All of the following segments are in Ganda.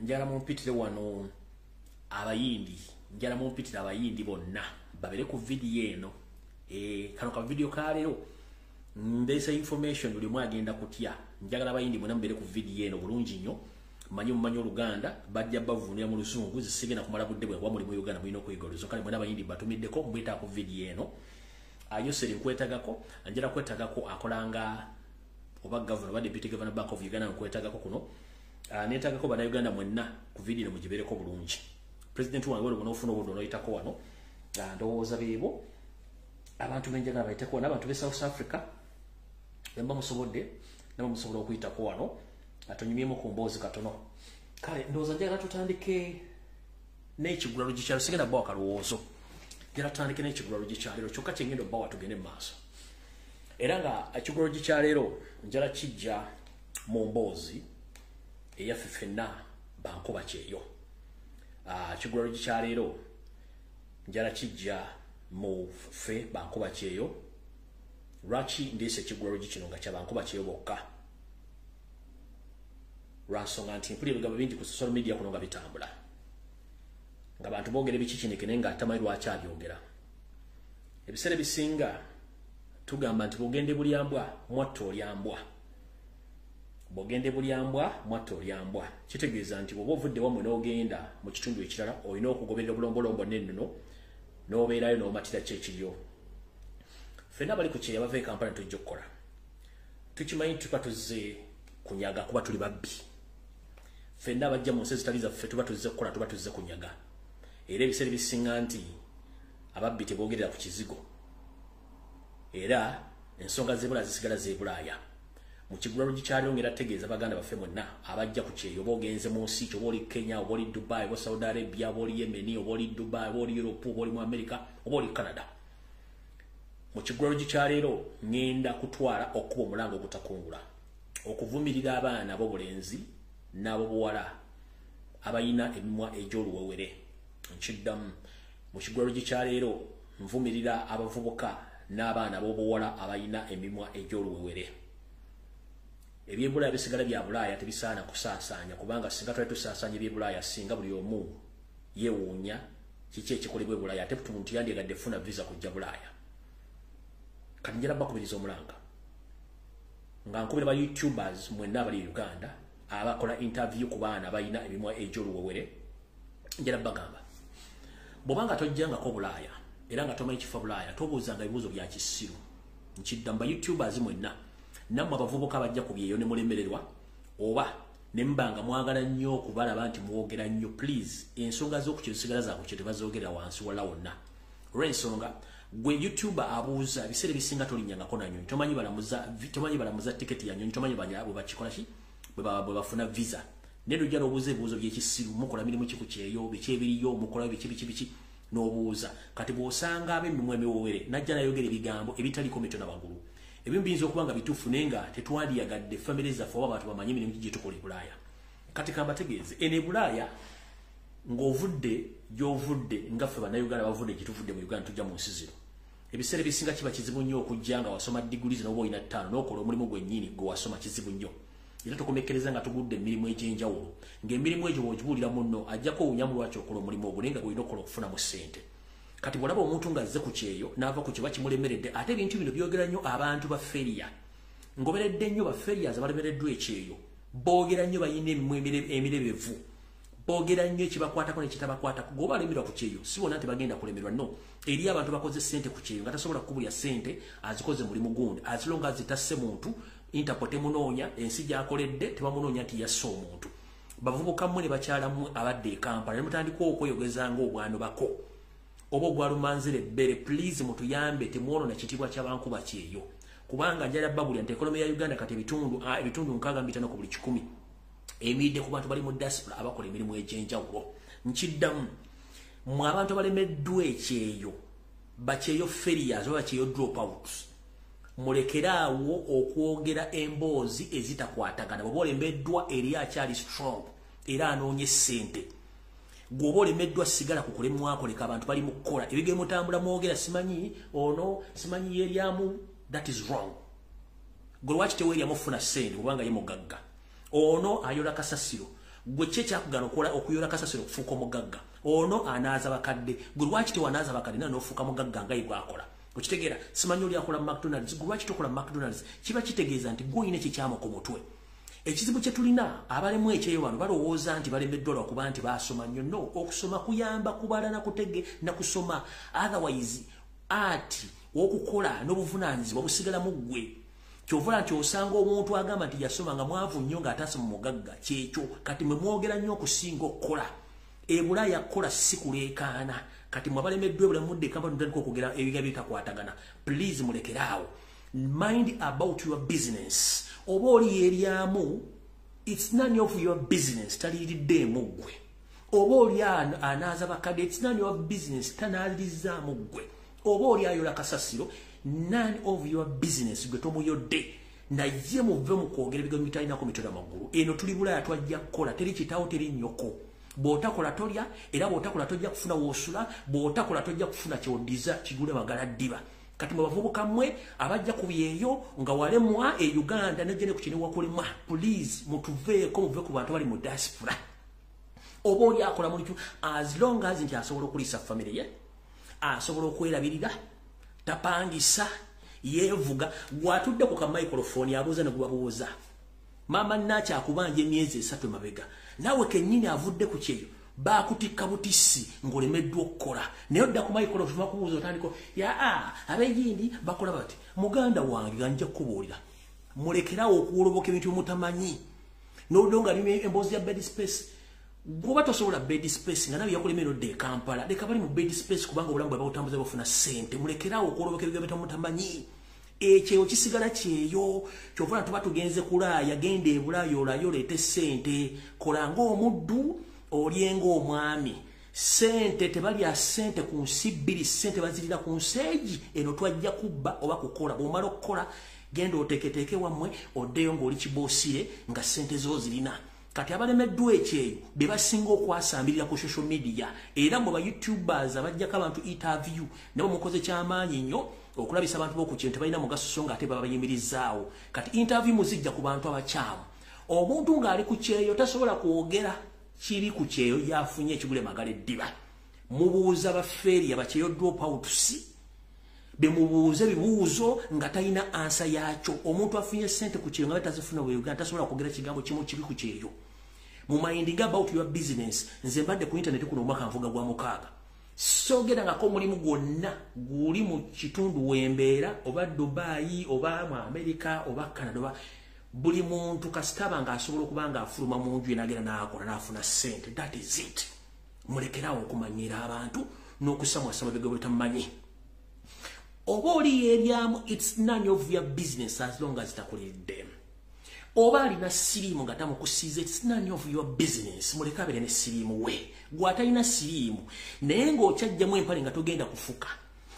Njagala mumpitire wano abayindi, njagala mumpitire abayindi bonna babere ku vidiyo eno. Kano ka vidiyo ka leero ndeesa information buli omu agenda kutya. Njagala abayindi mwena mubeere ku vidiyo eno bulungi nnyo. Mmanyi mumanyi Oluganda, bajja bavuunira mu Luzungu, zisigenda kumala budde bwe kuba muli mu Uganda mulina okuyiga Oluzungu. Kale mwena abayindi batumiddeko mbwetaaga ku vidiyo eno. Yoseri nkwetagako, njagala kwetagako akolanga oba governor oba deputy governor Bank of Uganda, nkwetagako kuno. Neetagako bannayuganda mwenna ku vidiyo eno mugibeereko bulungi. President wange wano bw'onoofuna obudde onoyitako wano, ndowooza beebo abantu benjagala bayiteko wano. Abantu b'e South Africa bemba musobodde nabo musobola okuyitako wano atunyumyemu ku mboozi katono. Kale ndowooza njagala tutandike n'ekigula lugikyalo, sigenda bbawa kalowoozo, njagala tutandike n'ekigula lugikyalero kyokka kyengenda obbawa tugende mu maaso. Era nga ekigula lugikyalero njala kijja mu mboozi eyaffe ffenna bankuba kyeyo. Ekigula lugikyalero njala kijja mu ffe bankuba kyeyo. Lwaki ndeese ekigula lugi kino nga kya bankuba kyeyo bokka? Lwansonga nti mpulira ebigambo bingi ku social media kuno nga bitambula, nga bantu boogera ebikikinike naye nga atamanyi lwaki abyogera. Ebiseera ebisinga tugamba nti bw'ogenda bulyambwa mwatta olyambwa, bw'ogenda bulyambwa mwatta olyambwa. Kitegeeza nti bw'oba ovudde wammwe n'ogenda mu kitundu ekirala olina okugoberera obulombolombo n'ennono n'obeerayo n'omatira ki ekiriyo. Ffenna bali ku kyeyo abava e Kampala tujja okukola, tukimanyi tuba tuzze kunyaga kuba tuli babbi. Ffenna abajja mu nsi ezitali zaffe tuba tuzze kukola, tuba tuzze kunyaga. Era ebiseera ebisinga nti ababbi teboogerera ku kizigo, era ensonga z'ebulaaya zisigala z'ebulaaya. Mu kigula lugikyaliro ngera tegeeza baganda baffe mwenna abajja ku kyeyo, oba ogenze mu nsi ki, oba oli Kenya, oba oli Dubai, oba Saudi Arabia, oba oli Yemen, oba oli Dubai, oba oli Europe, oba oli mu America, oba oli Canada. Mu kigula lugikyaliro ngenda kutwala okuba omulanga ogutakungula, okuvumirira abaana ab'obulenzi n'ab'obuwala abalina emimwa egy'oluwewere. Nkiddamu, mu kigula lugikyaliro nvumirira abavubuka n'abaana ab'obuwala abalina emimwa egy'oluwewere. Ebyebulaaya bisigala bya Bulaaya, tebisaana kusaasaanya, kubanga singa twali tusaasaanya ebyebulaaya singa buli omu yeewuunya kiki ekikolebwa e Bulaaya, ate muntu yandyagadde funa visa kujja Bulaaya. Kati njala bakubiriza omulanga nga nkubira ba YouTubers mwenna abali e Uganda abakola interview ku baana abalina emimwa egy'oluwewere. Njala bagamba, bw'obanga tojjangako Bulaaya era nga tomanyi kifo Bulaaya, tobuuzanga ebibuuzo bya kisiru. Nkiddamu, ba YouTubers mwenna nammwe abavubuka bajja ku byeyo ne mulemererwa oba ne mubanga mwagala nnyo okubalaba nti mwogera nnyo, please ensonga z'okukyo zisigala za kukyo, tebazoogerera wansi wala wonna. Olw'ensonga gwe YouTuber abuuza ebiseera ebisinga tolinnyangako na nnyonyi, tomanyi balamuza tiketi ya nnyonyi, tomanyi bwe bakikola ki, bwe bafuna visa. Naye lujja n'obuuza ebibuuzo by'ekisiru, mukola mirimu ki ku kyeyo, biki ebiriyo, mukola biki biki biki, n'obuuza. Kati bw'osanga ab'emimwa emiwowere najja nayogera ebigambo ebitaliko mitwe na magulu, ebimu biyinza okuba nga bituufu naye nga tetwandiyagadde famire zaffe oba abantu bamanye emirimu gye tukola e Bulaaya. Kati kambategeeze, eno e Bulaaya ng'ovudde gy'ovudde nga ffe bannayuganda bavudde gye tuvudde mu Uganda tujja mu nsi zino, ebiseera ebisinga kiba kizibu nnyo okujja nga wasoma diguli zino oba olina 5 n'okola omulimu gwennyini gwe wasoma, kizibu nnyo. Era tukomekkereza nga tugudde emirimu egy'enjawulo, ng'emirimu egyo bw'ogibuulira munno ajja kwewuunyamu lwaki okola omulimu ogwo naye nga gw'olina okukola okufunamu ssente. Kati bw'olaba omuntu ng'azze ku kyeyo n'ava ku kye bakimulemeredde, ate ebintu bino byogera nnyo abantu ba failure. Ngoberedde nnyo ba failures abalemereddwa ekyeyo, boogera nnyo, balina emimwa emirebevu, boogera nnyo ekibakwatako n'ekitabakwatako. Gwe oba alemerwa ku kyeyo, si bonna nti bagenda kulemerwa, no. Eri abantu bakoze ssente ku kyeyo nga tasobola kukubulya ssente azikoze mulimu gundi, as long as zitasse muntu, Interpol temunoonya, ensi gy'akoledde tebamunoonya nti yasse omuntu. Bavubuka mmwe ne bakyala mmwe abadde e Kampala ne mutandika okweyogeza ng'obwanobako oba ogwalumanzira ebbere, please mutuyambe, temwonoona kitiibwa ky'abankuba kyeyo. Kubanga njala babulya nti economy ya Uganda kati ebitundu 65 ku buli 100 emiridde ku bantu bali mu diaspora abakola emirimu egy'enjawulo. Nkiddamu, mmwe abantu abalemeddwa ekyeyo, bakyeyo failures oba bakyeyo dropouts, mulekeraawo okwogera emboozi ezitakwatagana. Bw'oba olemeddwa eri akyali strong era anoonya ssente, gw'oba olemeddwa sigala ku kulemwako, leka abantu bali mu kukola ebigere mutambula mwogera simanyi ono simanyi yeeryamu, that is wrong. Gwe lwaki teweeryamu ofuna ssente kubanga ye mugagga? Ono ayola kasasiro, Gwe ki ekyakugana okuyola kasasiro okufuuka omugagga? Ono anaaza bakadde, gwe lwaki tewanaaza bakadde nawe n'ofuuka mugagga nga ye bw'akola? Okitegeera? Simanyi oli akola McDonald's, gwe lwaki tokola McDonald's? Kiba kitegeeza nti gwe olina ekikyamu ku mutwe. Ekizibu kye tulina, abalemu ekyeyo bano balowooza nti balemeddwa lwakuba nti baasoma nnyo. No, okusoma kuyamba kubala na kutege na kusoma. Otherwise ati okukola n'obuvunaanyizibwa busigala mu ggwe. Ky'ovola nti osanga omuntu agamba nti yasoma nga mwavu nnyo ng'ataase mu mugagga. Kyekyo kati mwe mwogera nnyo okusinga okukola. Ebulaaya kukola si kuleekaana. Kati mwe abalemeddwa ebulamu mudde Kampala mutandika okwogera ebigambo ebitakwatagana. Please mulekeraawo. Mind about your business. Oba oli yeryamu, it's none of your business. Taliiriddeemu ggwe. Oba oli anaaza bakadde, it's none of your business. Tanaalirizaamu ggwe. Oba oli ayola kasasiro, none of your business. Gwe tomuyodde. Naye muve mu kwogera ebigambo bitalinako mitwe n'amagulu. Eno tuli Bulaaya, twajja kukola. Teri kitaawo, teri nnyoko. Bw'otakola tolya, era bw'otakola tojja kufuna w'osula, bw'otakola tojja kufuna ky'oddiza kigule magala ddiba. Kati mwe bavubuka mmwe abajja ku byeyo nga walemwa e Uganda nejja ne ku kino wakulemwa, please mutuveeko, muve ku bantu abali mu diaspora. Oba oli akola mulimu, as long as nti asobola okuliisa famire ye, asobola okwerabirira, tapangisa, yeevuga. Gw'atudde ku ka microphone abuuza ne gubabuuza. Maama Naaki akubanja emyezi 3 emabega, naawe kennyini avudde ku kyeyo bakutikka butisi ng'olemeddwa okukola, naye odda ku microphone bakubuuza otandika yaa ab'egindi bakola bati. Muganda wange nga nja kukubuulira, mulekerawo okuwoloboka ebintu byemutamanyi. N'olwo nga emboozi ya bed space, bw'oba tosobola bed space nga nawe yakulema eno dda e Kampala, leka bali mu bed space kubanga obulamu bwe babutambuza bafuna ssente. Mulekerawo okuwoloboka ebigambo byemutamanyi. Ekyeyo kisigala kyeyo. Kyova tuba tugenze kulaaya, genda e Bulaaya olayo oleete ssente. Kola ng'omuddu, olye ng'omwami. Ssente tebalya ssente ku nsi bbiri, ssente bazirira ku nsi egi. Eno twajja kubba oba kukola. Bw'omala okukola genda oteeketeeke wammwe, oddeyo ng'oli kiboosire nga ssente zo zirina. Kati abalemeddwa ekyeyo be basinga okwasambirira ku social media, era mwe ba YouTubers abajjako abantu interview nabo mukoze kyamaanyi nnyo okulabisa abantu b'oku kintu tebalina mugaso so nga ate babayimirizaawo. Kati interview muzijja ku bantu abakyamu. Omuntu ng'ali ku kyeyo tasobola kwogera kiri ku kyeyo yafunye ekigule magala eddiba. Mubuuza bafeeri abakyeyo drop outs, bemubuuza ebibuuzo nga talina ansa yakyo. Omuntu afunye ssente ku kyeyo nga tazifuna bwe Uganda tasobola kwogera kigambo kimu kibi ku kyeyo. Mu minding about your business. Nze mbadde ku internet kuno omwaka nvuga gwa 6. Soogerangako omulimu gwonna guli mu kitundu wembeera, oba Dubai, oba mu America, oba Canada, oba buli muntu kasitaba ng'asobola okuba ng'afuluma mu nju n'agenda n'akola n'afuna ssente. That is it. Mulekerawo okumanyira abantu n'okusamwasama ebigambo bitamumanyi. Oba oli yeryamu, it's none of your business as long as takuliddemu. Oba alina siriimu nga tamukusiiza, it's none of your business. Muleke abeere ne siriimu we. Gwe atalina siriimu naye ng'okyajjamu empale nga togenda kufuka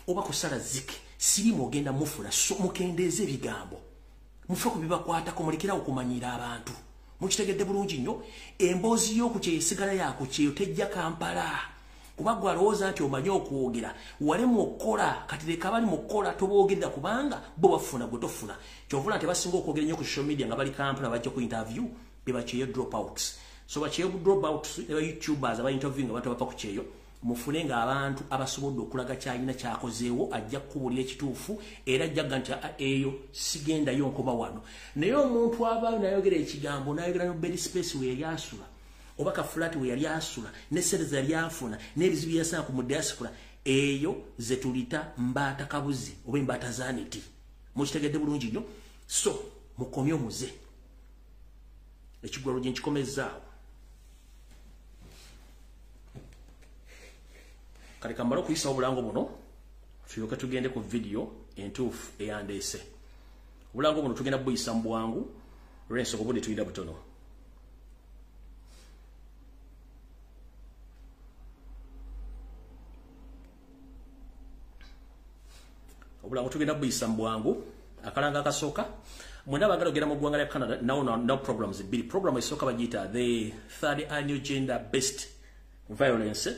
oba kusala zike, siriimu ogenda mufuna. So mukendeeze ebigambo, mufe ku bibakwatako, mulekerawo okumanyira abantu. Mukitegedde bulungi nnyo. Emboozi y'oku kyeyo esigala ya ku kyeyo, tejja Kampala. Kuba gwe alowooza nti omanyi okwogera, walemu okukola. Kati leka bali mu kukola toboogerera kubanga bo bafuna gwe tofuna. Kyovula nti basinga okwogera nnyo ku social media nga bali Kampala bajja ku interview be bakyeyo drop outs. So bakyeyo drop outs ne ba YouTubers aba interview nga bantu bava ku kyeyo. Mufune ng'abantu abasobodde okulaga kyalina kyakozeewo, ajja kukubuulira ekituufu era ajja kuga nti eyo sigendayo nkoma wano. Naye omuntu abaayo n'ayogera ekigambo n'ayogera ne bed space we yali asula, oba ka flat we yali asula, ne ssente ze yali afuna, n'ebizibu bye yasanga ku mu diaspora, eyo ze tulita mbaata kabuzi oba embaata zaniti. Mukitegedde bulungi nnyo. So mukomye omuze. Ekigwalo gye nkikomezzaawo. Kale kamala okuyisawo obulango buno tulyoke tugende ku vidiyo entuufu eyandeese. Obulango buno tugenda buyisa mu bwangu olw'ensonga obudde tulina butono. Obulango tugenda buyisa mu bwangu. Akalanga akasooka, mwena abagala ogenda mu ggwanga lya Canada, now programs bbiri. Program esooka bagiyita the third annual gender based violence,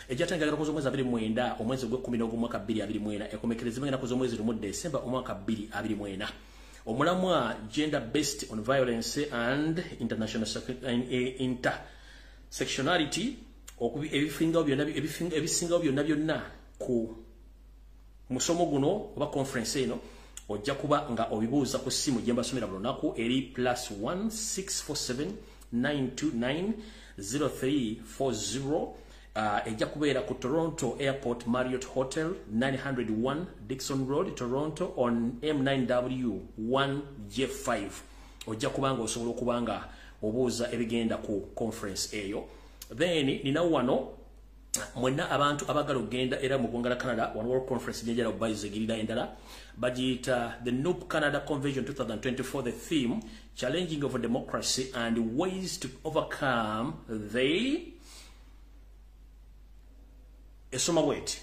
ejjatandika ennaku z'omwezi 29 omwezi ogw'ekkumi n'ogw'omwaka 2024, ekomekerezebwa ennaku z'omwezi 1 Desemba omwaka 2024. Omulamwa gender based on violence and international Sectionality, ebisingawo byonna byonna ku musomo guno oba conference eno ojja kuba nga obibuuza ku ssimu gye mbasomera buli lunaku eri +1 647 929 0340. Ejja kubeera ku Toronto Airport Marriott Hotel, 901 Dixon Road, Toronto on M9W 1J5. Ojja kubanga osobola okubanga obuuza ebigenda ku conference eyo. Then nina wano mwenna abantu abagala okugenda era mu ggwanga la Canada, wano World Conference gyenjala okubayizigirira endala bagiyita the NUP Canada Convention 2024, the theme challenging of democracy and ways to overcome the esoma bweti.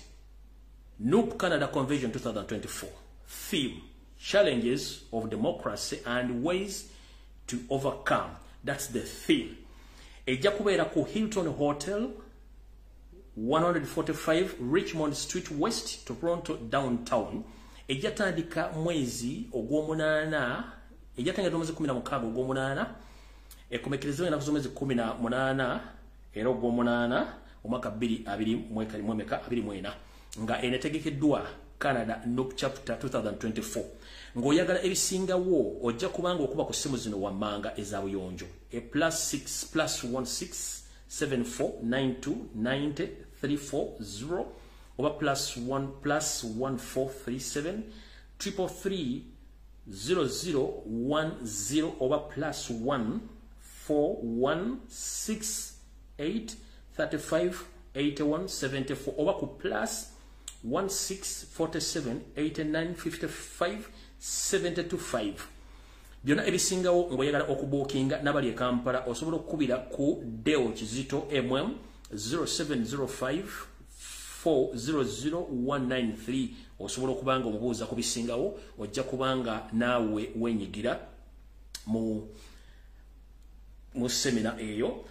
NUP Canada Convention 2024, theme challenges of democracy and ways to overcome. That's the theme. Ejja kubeera ku Hilton Hotel, 145 Richmond Street West, Toronto downtown. Ejja tandika mwezi ogw'omunaana, ejja tandika omwezi 16 ogw'omunaana, ekomekerezebwa ennaku z'omwezi 18 era ogw'omunaana omwaka 2024, nga enetegekeddwa Canada NUP Chapter 2024. Ng'oyagala ebisingawo ojja kubanga okuba ku ssimu zino wammanga eza buyonjo e +6 +16 74 92 90 340 oba +1 +14 37 333 0010 oba +1 4 1 6 8 35 81 74 oba ku +1 6 47 89 55 725. Byonna ebisingawo ng'oyagala okubuukinga n'abali e Kampala osobola okukubira ku Deo Kizito MM 0705 400 193. Osobola okubanga omubuuza ku bisingawo, ojja kubanga naawe wenyigira mu semina eyo.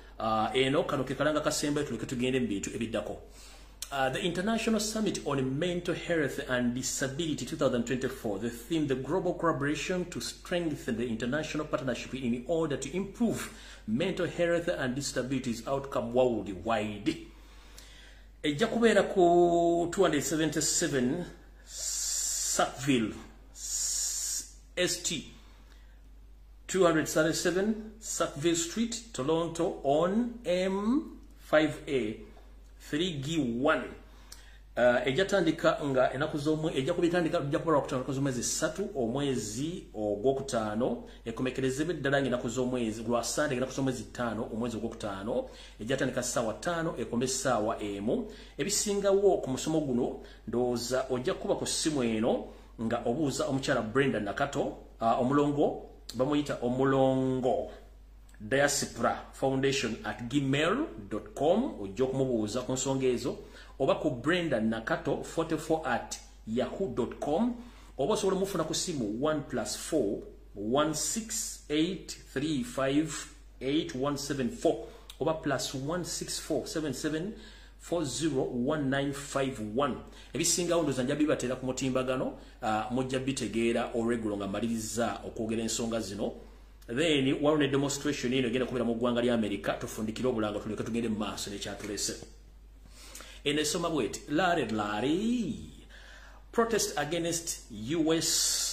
Eno kano ke kalanga kasembayo, tuleke tugende mu bintu ebiddako. The International Summit on Mental Health and Disability 2024, the theme, the global collaboration to strengthen the international partnership in order to improve mental health and disabilities outcome worldwide. Ejja kubeera ku 277 Sackville ST, 237 Sackville Street, Toronto on M5A 3G1. Ejja tandika nga ennaku z'omwe ejja kubitandika ejja kuba lwakutaano ennaku z'omwezi 3 omwezi ogwokutaano, ekomekerezebwe ddala nga ennaku z'omwezi lwa Sande ennaku z'omwezi 5 omwezi ogwokutaano. Ejja tandika ssaawa 5 ekome ssaawa 1. Ebisingawo ku musomo guno ndowooza ojja kuba ku ssimu eno nga obuuza omukyala Brenda Nakato, omulongo bamuyita omulongo diaspora foundation at gmail.com, ojja okumubuuza ku nsonga ezo, oba ku Brenda Nakato 44 at yahoo.com, oba osobola omufuna ku simu 1 +4 1 6 8 3 5 8 1 7 4 oba +1 6 4 7 7 4 0 1 9 5 1. Ebisingawo ndowooza nja bibateera ku mutimbagano, mujja bitegeera olweggulo nga mmaliriza okwogera ensonga zino. Then waliwo ne demonstration eno egenda kubeera mu ggwanga lya Amerika. Tufundikire obulango tuleke tugende mu maaso n'ekyatulese. Eno esoma bweti: Larry Larry protest against US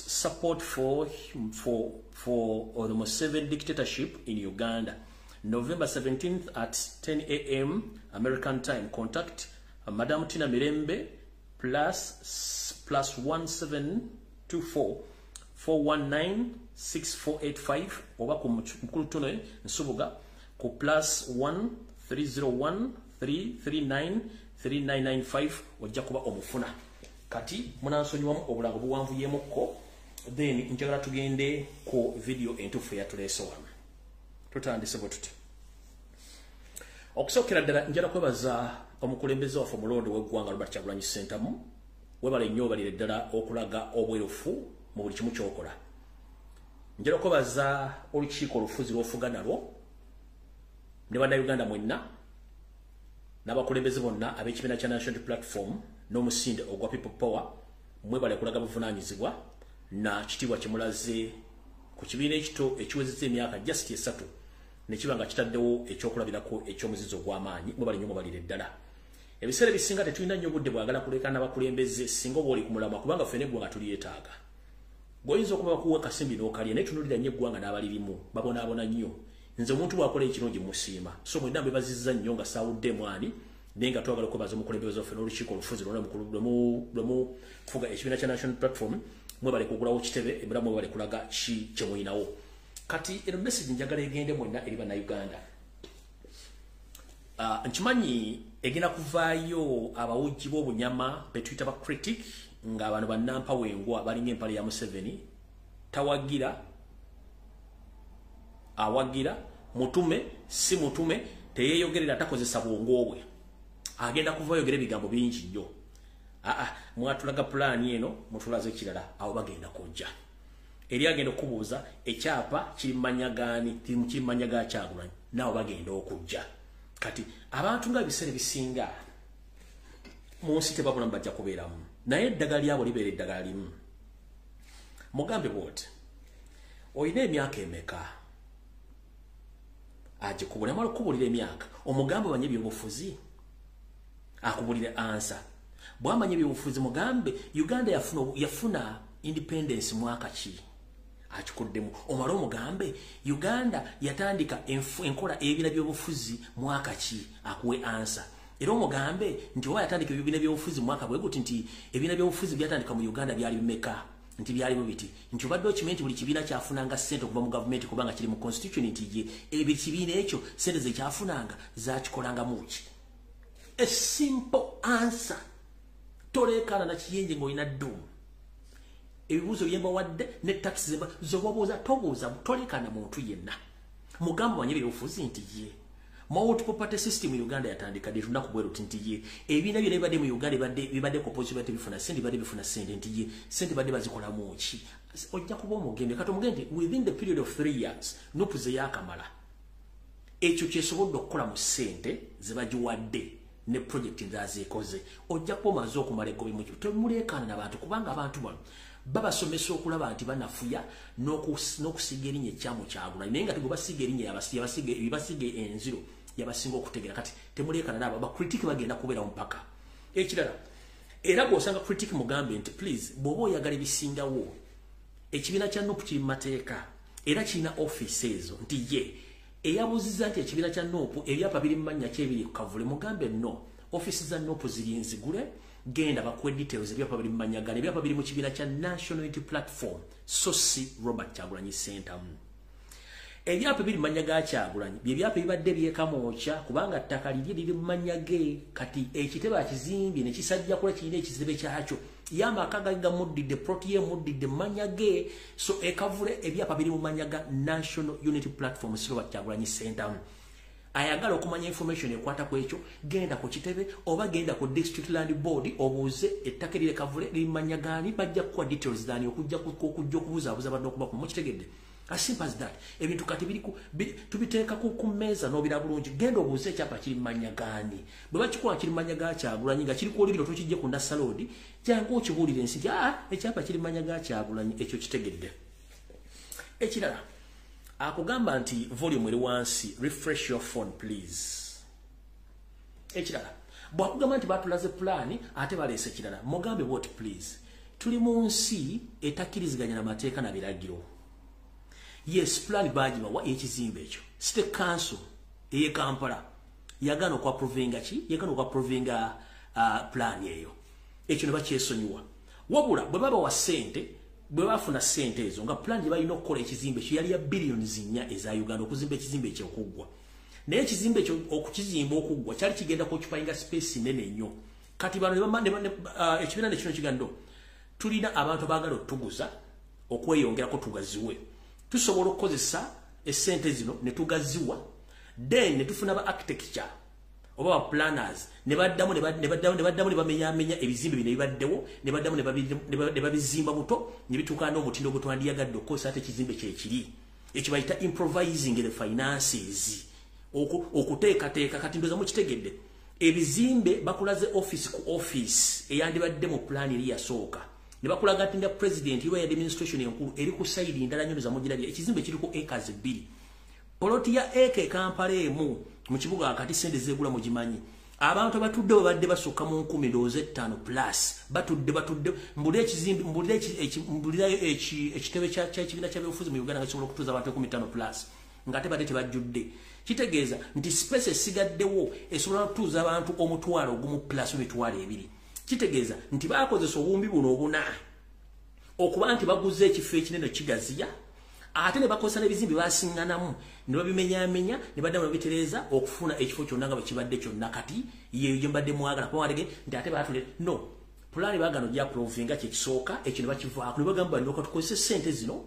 support for the Museveni dictatorship in Uganda, November 17th at 10 a.m. American time. Contact Madam Tina Mirembe +1 724 419 6485 oba ku mukulu Tone Nsubuga ku +1 301 339 3995 ojja kuba omufuna. Kati munansonyiwamu obulango buwanvuyemukko, then njagala tugende ku video entuufu eyatuleese wano. Tutandise bwe tuti. Okusookera ddala njala kwebaza omukulembeze waffe omulonde w'eggwanga Robert Kyagulanyi Ssentamu. Webale nnyo, obalire ddala okulaga obwerufu mu buli kimu ky'okola. Njala kwebaza olukiiko olufuzi lw'ofuga nalwo ne bannayuganda mwenna n'abakulembeze bonna ab'ekibiina kya National Platform n'omusinde ogwa People Power. Mwebale kulaga buvunaanyizibwa na kitiibwa kyemulaze ku kibiina ekito ekiwezezza emyaka just 3 Ne kiba nga kitaddewo ekyokulabirako ekyomuzizo ogw'amaanyi. Mwebale nnyo, mwebalire ddala. Ebiseera ebisinga tetulina nnyo budde bwagala kulekana n'abakulembeze singa oba oli ku mulamwa, kubanga ffenna eggwanga tulyetaaga. Gwoyinza okuba bakuwa kasimbi n'okalya, naye tunuulira nnyo eggwanga n'abalirimu babonaabona nnyo. Nze omuntu bw'akola ekirungi musiima. So mwenna mbebazizza nnyo nga saawudde mwani, naye nga twagala okwebaza omukulembeze waffe n'olukiiko olufuzi lwonna lwemufuga ekibiina kya National Platform. Mwebale kugulawo kitebe era mwebale kulaga ki kye mulinawo. Kati eno message njagala egende mwenna eri Bannayuganda. Nkimanyi egenda kuvaayo abawujji b'obunyama betuyita ba critic, nga abantu bannampa wengwa balinga empale ya Museveni, tawagira awagira, mutume si mutume, teyeeyogerera, takozesa bwongo bwe, agenda kuvaayo yogera ebigambo bingi nnyo. Aa, mwatulaga pulaani eno, mutulaze ekirala. Awo bagenda kujja eri agenda okubuuza ekyapa kiri mumanya gaani, kiri mumanya ga Kyagulanyi. Naawe bagenda okujja. Kati abantu nga ebiseera ebisinga mu nsi tebabulamu, bajja kubeeramu, naye eddagala lyabo libeera eddagala limu. Mugambe bwoti, olina emyaka emeka? Agikubula. Amala okukubulira emyaka, omugambe omanye ebyobufuzi, akubulire answer. Bwamanya ebyobufuzi, mugambe Uganda yafuna independence mwaka ki? Akikuddemu. Omale omugambe Uganda yatandika enkola ebibina byobufuzi mwaka ki? Akuwe answer. Era omugambe nti oba yatandika ebibiina byobufuzi mwaka bwe guti, nti ebibiina byobufuzi byatandika mu Uganda byali bimeka, nti byalimu biti, nti obadde okimanyi nti buli kibiina kyafunanga ssente okuva mu gavumenti kubanga kiri mu constitution, nti ye ebyo kibiina ekyo ssente zekyafunanga zakikolangamu ki? A simple answer. Toleekaana na kiyenje ng'olina ddumu. Ebibuuzo byembawadde ne taxi zemba zobabuuza, tobuuza, toleekaana muntu yenna. Mugamba manye ebyobufuzi, nti ye multiple party system Uganda yatandika ddi, lunaku bwe luti, nti ye ebibiina byonna ebibadde mu Uganda bibadde ku opposition badde bifuna sente, badde bifuna sente, nti ye sente badde bazikolamu ki? Ojja kuba omugende. Kati omugende within the period of 3 years NUP ze yakamala ekyo kyesobodde okukola mu ssente ze bagiwadde ne project nzazeekoze, ojja kuba omaze okumala eggobe mu temuleekaana nabantu, kubanga abantu bano babasomesa okulaba nti banafuya n'okusiiga erinnya ekyamu Kyagulanyi, naye nga tegwe basiiga erinnya basiga enziro yabasinga okutegeera. Kati temuleekaana nabo ba critic, bagenda kubeerawo mpaka. Ekirala era bw'osanga critic, mugambe nti please, bw'oba oyagala ebisingawo, ekibiina kya NUP kiri mu mateeka era kirina offisi ezo. Nti ye eyabuuziza nti ekibiina kya NUP ebyapa biri mu mannya ki ebiri ku Kavule, mugambe no offisi za NUP ziri nzigule, genda bakuwe details, ebyapa biri mu mannya gane, ebyapa biri mu kibiina kya National Unity Platform, so si Robert Kyagulanyi Ssentamu. Ebyapa biri mu mannya ga Kyagulanyi bye byapa ebibadde byekamwokya, kubanga ttaka liri liri mu mannya ge. Kati ekitebe akizimbye ne kisajja kula kirina ekizibe kyakyo, ye amaka gali gamuddidde, plot ye emuddidde mu mannya ge. So ekavule ebyapa biri mu mannya ga National Unity Platform, si Robert Kyagulanyi Ssentamu. Ayagala okumanya information ekwata ku ekyo, genda ku kitebe oba genda ku District Land Board obuuze ettaka erire Kavule liri mu mannya gaani, bajja kukuwa details zani okujja okujja okubuzaabuza badde okuba mukitegedde. As simple as that. Ebintu kati biri tubiteeka ku mmeeza n'obira bulungi. Genda obuuze ekyapa kiri mu mannya gaani. Bwe bakikuwa kiri mu mannya ga Kyagulanyi nga kiri ku olugino, tokijje ku Nasaloodi, jangu okibuulire ensi nti aa ekyapa kiri mu mannya ga Kyagulanyi. Ekyo kitegedde. Ekirala, akugamba nti volume eri wansi, refresh your phone please. Ekirala, bwakugamba nti batulaze pulaani ate baleese ekirala, mugambe bwoti, please, tuli mu nsi etakkiriziganya na mateeka na biragiro. Yes, plan bagibawa ekizimbe ekyo, city council eye Kampala yagaana okwapprovinga ki, yagaana okwapprovinga plan eyo, ekyo ne bakyesonyiwa. Wabula bwe babawa ssente, bwe bafuna ssente ezo nga plan gye balina okukola ekizimbe ekyo yali ya billions 4 eza Uganda okuzimba ekizimbe ekyo okuggwa, naye ekizimbe ekyo okukizimba okuggwa kyali kigenda kuoccupyinga space nene nnyo. Kati bano ekibiina nekino kigando tulina abantu abaagala otuguza okweyongerako tugaziwe, tusobola okukozesa essente zino ne tugaziwa, then ne tufuna ba architecture oba ba planners ne baddamu ne baddamu ne baddamu ne bamenyamenya ebizimbe bino ebibaddewo, ne baddamu ne babizimba buto ne bituuka n'omutindo gwe twandiyagadde okukozesa ate ekizimbe kyekiri. Ekyo bayita improvising the finances, okuteekateeka. Kati ndoza mukitegedde. Ebizimbe bakulaze office ku office eyandibadde mu plan eri yasooka, ne bakulaga nti nga president iwa ya administration enkulu eri ku side ndala nnyo zamugirabye. Ekizimbe kiriko acres 2. Poloti ya eke Kampala emu mu kibuga akati sente zegula mugimanyi. Abantu batudde babadde basukka mu 1500 plus batudde mbulira ekizimbi mbulira ekitebe kya ekibiina ky'ebyobufuzi mu Uganda kisobola okutuuza abantu 15 plus nga tebadde tebajjudde. Kitegeeza nti space esigaddewo esobola okutuuza abantu 10,000 plus 2,000. Kitegeeza nti bakozesa obuwumbi buno obuna okuba nti baguze ekifo ekinene kigaziya, ate ne bakozesa n'ebizimbe basiŋŋanamu ne babimenyaamenya ne baddamu ne babitereeza okufuna ekifo kyonna nga bwe kibadde kyonna. Kati yeeyo gye mbadde mwagala kuba walege nti ate baatule no pulaani baagano gyaprovinga kyekisooka ekyo ne bakivaako ne bagamba nti tukozese ssente zino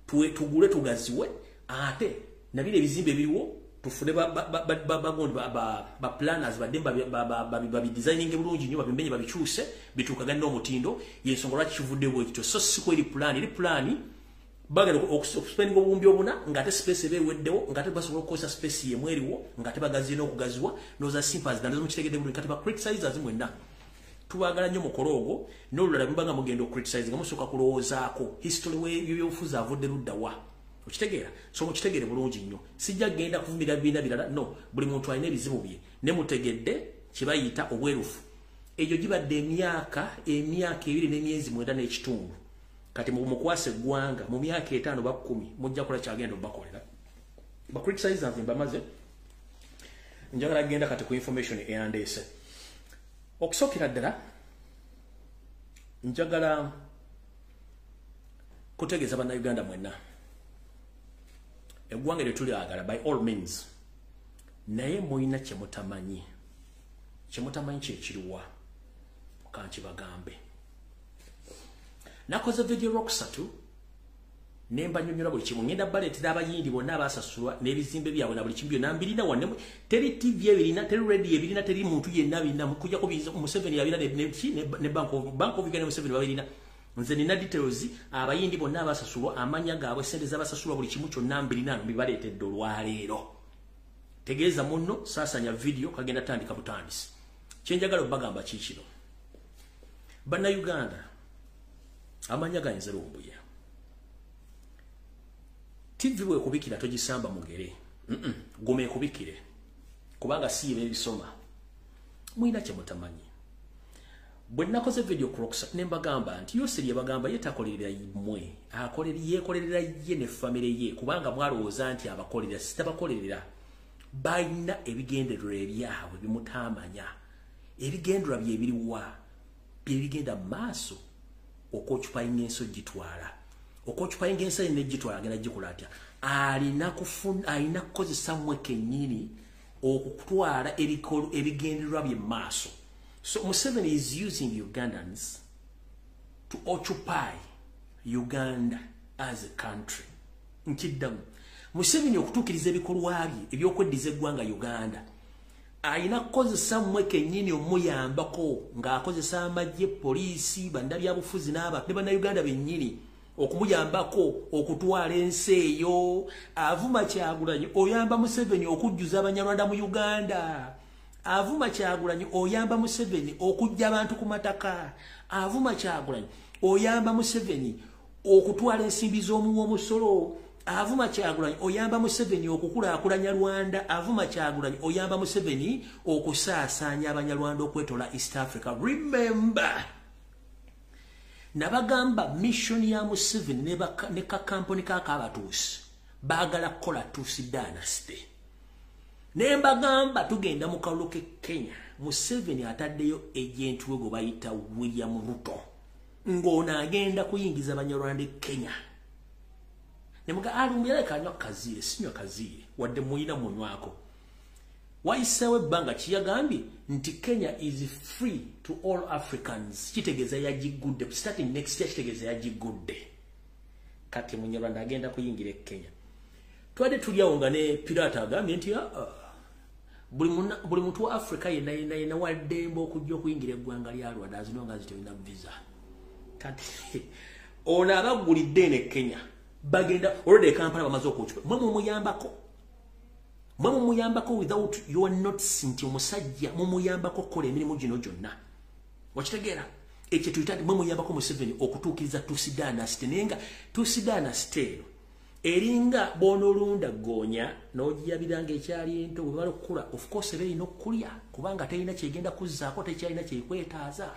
tugule tugaziwe, ate nabiri ebizimbe ebiriwo tufune bagondi ba planners badde babidesigninge bulungi nnyo, babimenye babikyuse bituukagane n'omutindo. Yensonga lwaki kivudde bwe kityo. So si kweri pulaani, eri pulaani bagenda okuspendinga obuwumbi obuna ng'ate space eba eweddewo, ng'ate basobola okukozesa space yemu eriwo ng'ate bagaziye n'okugaziwa. Ndowooza simple as that. Ndowooza mukitegedde bulungi. Kati ba criticizers mwenna tubaagala nnyo mukole ogwo. N'olulala muba nga mugenda okucriticize nga musooka kulowoozaako history w'ebyobufuzi avudde ludda wa, okitegeera? So mukitegeere bulungi nnyo. Sijja kugenda kuvumirira bibiina birala, no, buli muntu alina ebizibu bye ne mutegedde kye bayita obwerufu. Egyo gibadde emyaka 2 n'emyezi 9 n'ekitundu. Kati mukwasa eggwanga mu myaka 5 ba 10 mujja kola kyagenda obbakolera. Ba criticizers mbamaze, njagala genda kati ku information eyandeese. Okusookera ddala njagala kutegeeza Bannayuganda mwenna, eggwanga eryo tulyagala by all means, naye mulina kye mutamanyi. Kye mutamanyi kyekiriwa kankibagambe. Nakoze video lwokusatu ne mbanyonnyola buli kimu. Ngenda baleetera abayindi bonna abasasulwa n'ebizimbe byabwe na buli kimu byonna mbirina wanne. Teri TV ebirina, teri radio ebirina, teri muntu yenna birina, kujjako Museveni yabirina ne Bank of Uganda Museveni babirina. Nze nina details abayindi bonna abasasulwa, amanya gaabwe, sente z'abasasulwa, buli kimu kyonna mbirina, mbibaleetedde olwaleero. Tegeeza munno, saasanya video kagenda tandika butandisi. Kye njagala obbagamba kiikino. Bannayuganda, amanya ganze Lumbuye. TV bwekubikira togisamba mugere. Guma ekubikire. Kubanga si ebisoma. Mulina kye mutamanyi. Bwe nakoze video ku ne mbagamba nti Yoseri yabagamba ye takolerera mmwe, yeekolerera ye ne famire ye, kubanga mwalowooza nti abakolerera, sitabakolerera. Balina ebigendererwa ebyabwe bimutamanya. Ebigendererwa bye biriwa byebigenda mu maaso okwocupayinga ensi ogitwala. Okwocupayinga ensi alina egitwala, agenda gikola atya? Alina kukozesa mmwe kennyini okutwala ebigendererwa bye mu maaso. So Museveni is using Ugandans to occupy Uganda as a country. Nkiddamu. Museveni okutuukiriza ebikolwa bye ebyokweddiza eggwanga Uganda, alina kukozesa mmwe kennyini omuyambako ng'akozesa amagye, poliisi, bannabyabufuzi ne Bannayuganda bennyini okumuyambako okutwala ensi eyo. Avuma Kyagulanyi oyamba Museveni okujjuza Abanyarwanda mu Uganda. Avuma Kyagulanyi oyamba Museveni okujja abantu ku mataka. Avuma Kyagulanyi oyamba Museveni okutwala ensimbi z'omuwa omusolo. Avuma Kyagulanyi oyamba Museveni okukulaakulanya Rwanda. Avuma Kyagulanyi oyamba Museveni okusaasaanya Abanyarwanda okwetola East Africa. Remember, nabagamba mission ya Museveni ne ka kampuni k'Abatuusi baagala kukola Tutsi dynasty. Ne mbagamba tugenda mu kalulu ke Kenya. Museveni ataddeyo agent we gwe bayita William Ruto, ng'ono agenda kuyingiza Abanyarwanda e Kenya. Ne muga alumbira kanywa kaziire, sinywa kaziire wadde muyina munywako. Wayiseewo ebbanga kiyagambye nti Kenya is free to all Africans. Kitegeeza yagigudde, starting next year kitegeeza yagigudde. Kati Munyarwanda agenda kuyingira e Kenya. Twadde tuli awo nga ne Pirata agambye nti buli muntu wa Africa yenna yenna yenna waddembe okujja okuyingira eggwanga lya Rwanda as long as tolina visa. Kati ono abagulidde eno e Kenya bagenda already e Kampala bamaze okukipa. Mwe mumuyambako. Mwe mumuyambako without your notice nti omusajja mumuyambako okukola emirimu gino gyonna. Wakitegeera? Ekyo tuyita nti mwe muyambako Museveni okutuukiriza Tutsi dynasty, naye nga Tutsi dynasty eno Eringa bw'onoolunda ggoonya n'ogiyabira ng'ekyali ento, bwe bamala okukula, of course eba erina okukulya kubanga terina kyegenda kuzzaako, tekyalina kyekwetaaza.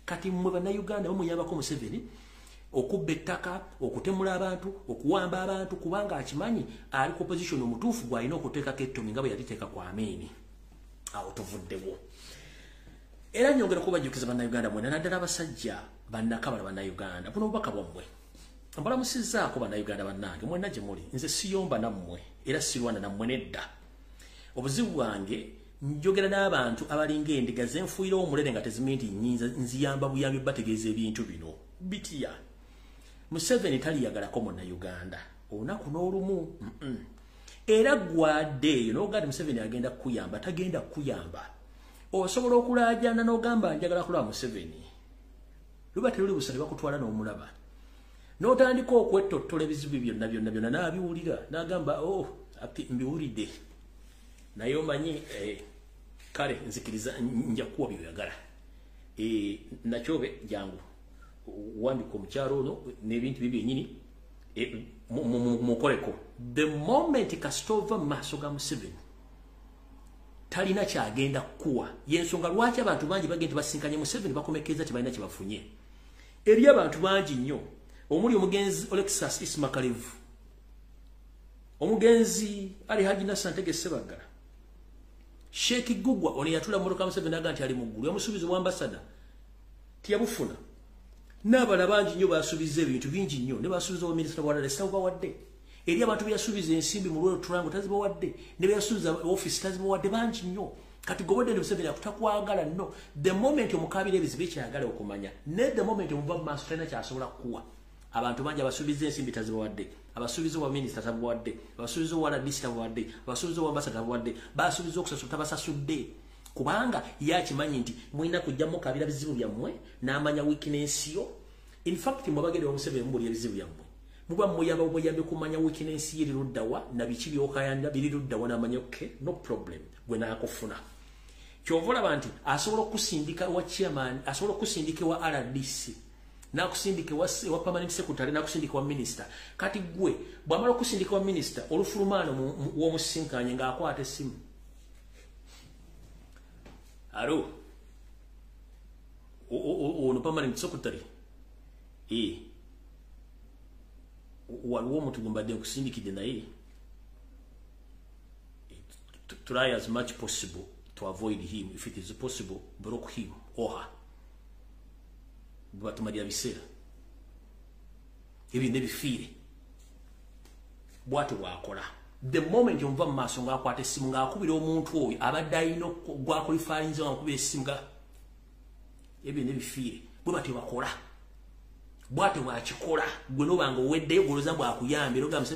Kati mmwe Bannayuganda mumuyambako Museveni okubba ettaka, okutemula abantu, okuwamba abantu, kubanga akimanyi ali ku opposition omutuufu gw'alina okuteekako ettomi nga bwe yaliteeka ku Amiini. Awo tuvuddewo. Era nnyongera okubajjukiza Bannayuganda mwenna, naddala abasajja bannakabala Bannayuganda, buno obubaka bwammwe. Mbalamusizzaako Bannayuganda bannange mwenna gye muli. Nze siyomba nammwe era sirwana nammwe nedda. Obuzibu bwange njogera n'abantu abalinga endiga zenfuuyira omulere nga tezimanyi nti nnyinza nziyamba buyambi bategeeza ebintu bino. Bitya? Museveni taliyagalako Munnayuganda olunaku n'olumu. Era gwadde eyo n'ogamba Museveni agenda kukuyamba, tagenda kukuyamba. Osobola okulaajana n'ogamba njagala kulaba Museveni, luba teruli busa ne bakutwala n'omulaba, n'otandika okwetottola ebizibu byonna byonna byonna, n'abiwulira n'agamba oh ati mbiwulidde, naye omanyi kale nzikiriza nja kuwa byoyagala. Nakyobe jangu wandika omukyalo ono n'ebintu bye byennyini mukoleko. The moment kasita ova mu maaso ga Museveni talina kyagenda kukuwa. Yensonga lwaki abantu bangi bagenda basinkanye Museveni bakomekeza tebalina kye bafunye. Eri abantu bangi nnyo omuli omugenzi Olexus Isma Kalevu, omugenzi Ali Haji Nasser Ntege Ssebaggala, Sheikh Gugwa ono yatula mu mmotoka Museveni aga nti ali mu ggulu, yamusuubiza obwambasada tiyabufuna, n'abalala bangi nnyo basuubiza ebintu bingi nnyo, ne basuubiza obwaminisita bwa RDC tabubawadde. Eri abantu beyasuubiza ensimbi mu Luweero Triangle tazibawadde, ne beyasuubiza ofiisi tazibawadde, bangi nnyo. Kati gobodde ne Museveni akutakwagala nno. The moment omukaabira ebizibu ekyayagala okumanya, ne the moment omuva mu maaso talina kyasobola kukuwa. Abantu bangi abasuubiza ensimbi tazibawadde, abasuubiza obwa minisita tabuwadde, abasuubiza obwa RDC tabuwadde, abasuubiza obwa ambasada tabuwadde, basuubiza okusasula tabasasudde, kubanga ye akimanyi nti mulina kujja mukaabira bizibu byammwe n'amanya weakness yo. In fact mwe bagenda wa Museveni mubuli ebizibu byammwe muba muyamba obuyambi kumanya weakness ye eri luddawa na biki by'okayanda biri luddawa, n'amanya okay no problem gwe n'akufuna. Kyova olaba nti asobola okusindika wa chairman, asobola okusindika wa RDC, n'akusindika wa permanent secretary, n'akusindika wa minister. Kati gwe bw'amala okusindika wa minister, olufulumaano w'omusinkanye ng'akwata essimu, alo ono permanent secretary, waliwo omuntu gwe mbadde nkusindikidde, naye try as much possible to avoid him, if it is possible block him or her. Batumalira biseera ebyo nebifiire. Bwatyo bwakola. The moment omuva mu maaso ng'akwata essimu ng'akubira omuntu oyo abadde alina gwakulifaayinza, ng'akubira essimu nga ebyo nebifiire. Bwe batyo bakola, bwatyo bwakikola. Gwe noba nga oweddeyo gwolooza bwakuyambye, era ogamba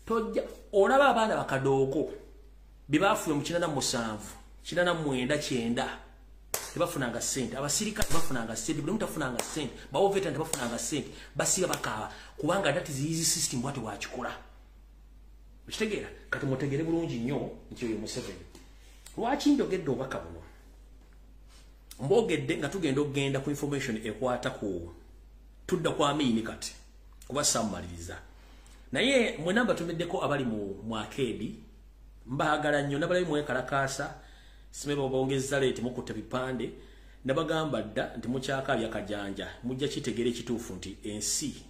tojja. Olaba abaana bakadooko bye baafuye mu 87, 89, 90 tebafunanga ssente, abasirikale tebafunanga ssente, buli omu tafunanga ssente, bawovetan tebafunanga ssente, basiba bakaaba kubanga that is easy system. Bwatyo bwakikola. Okitegeera? Kati mutegere bulungi nnyo nti oyo Museveni. Lwaki njogedde obubaka buno? Mbogedde nga tugenda okugenda ku information ekwata ku tudda kwa Amiini kati kuba sammaliriza, naye mwena mbatumiddeko abali mu akeedi, mbaagala nnyo. Nabalabi mwekalakaasa, sime babongeza leeti mukutte bipande. Nabagamba dda nti mukyakaabya kajanja, mujja kitegeera ekituufu nti ensi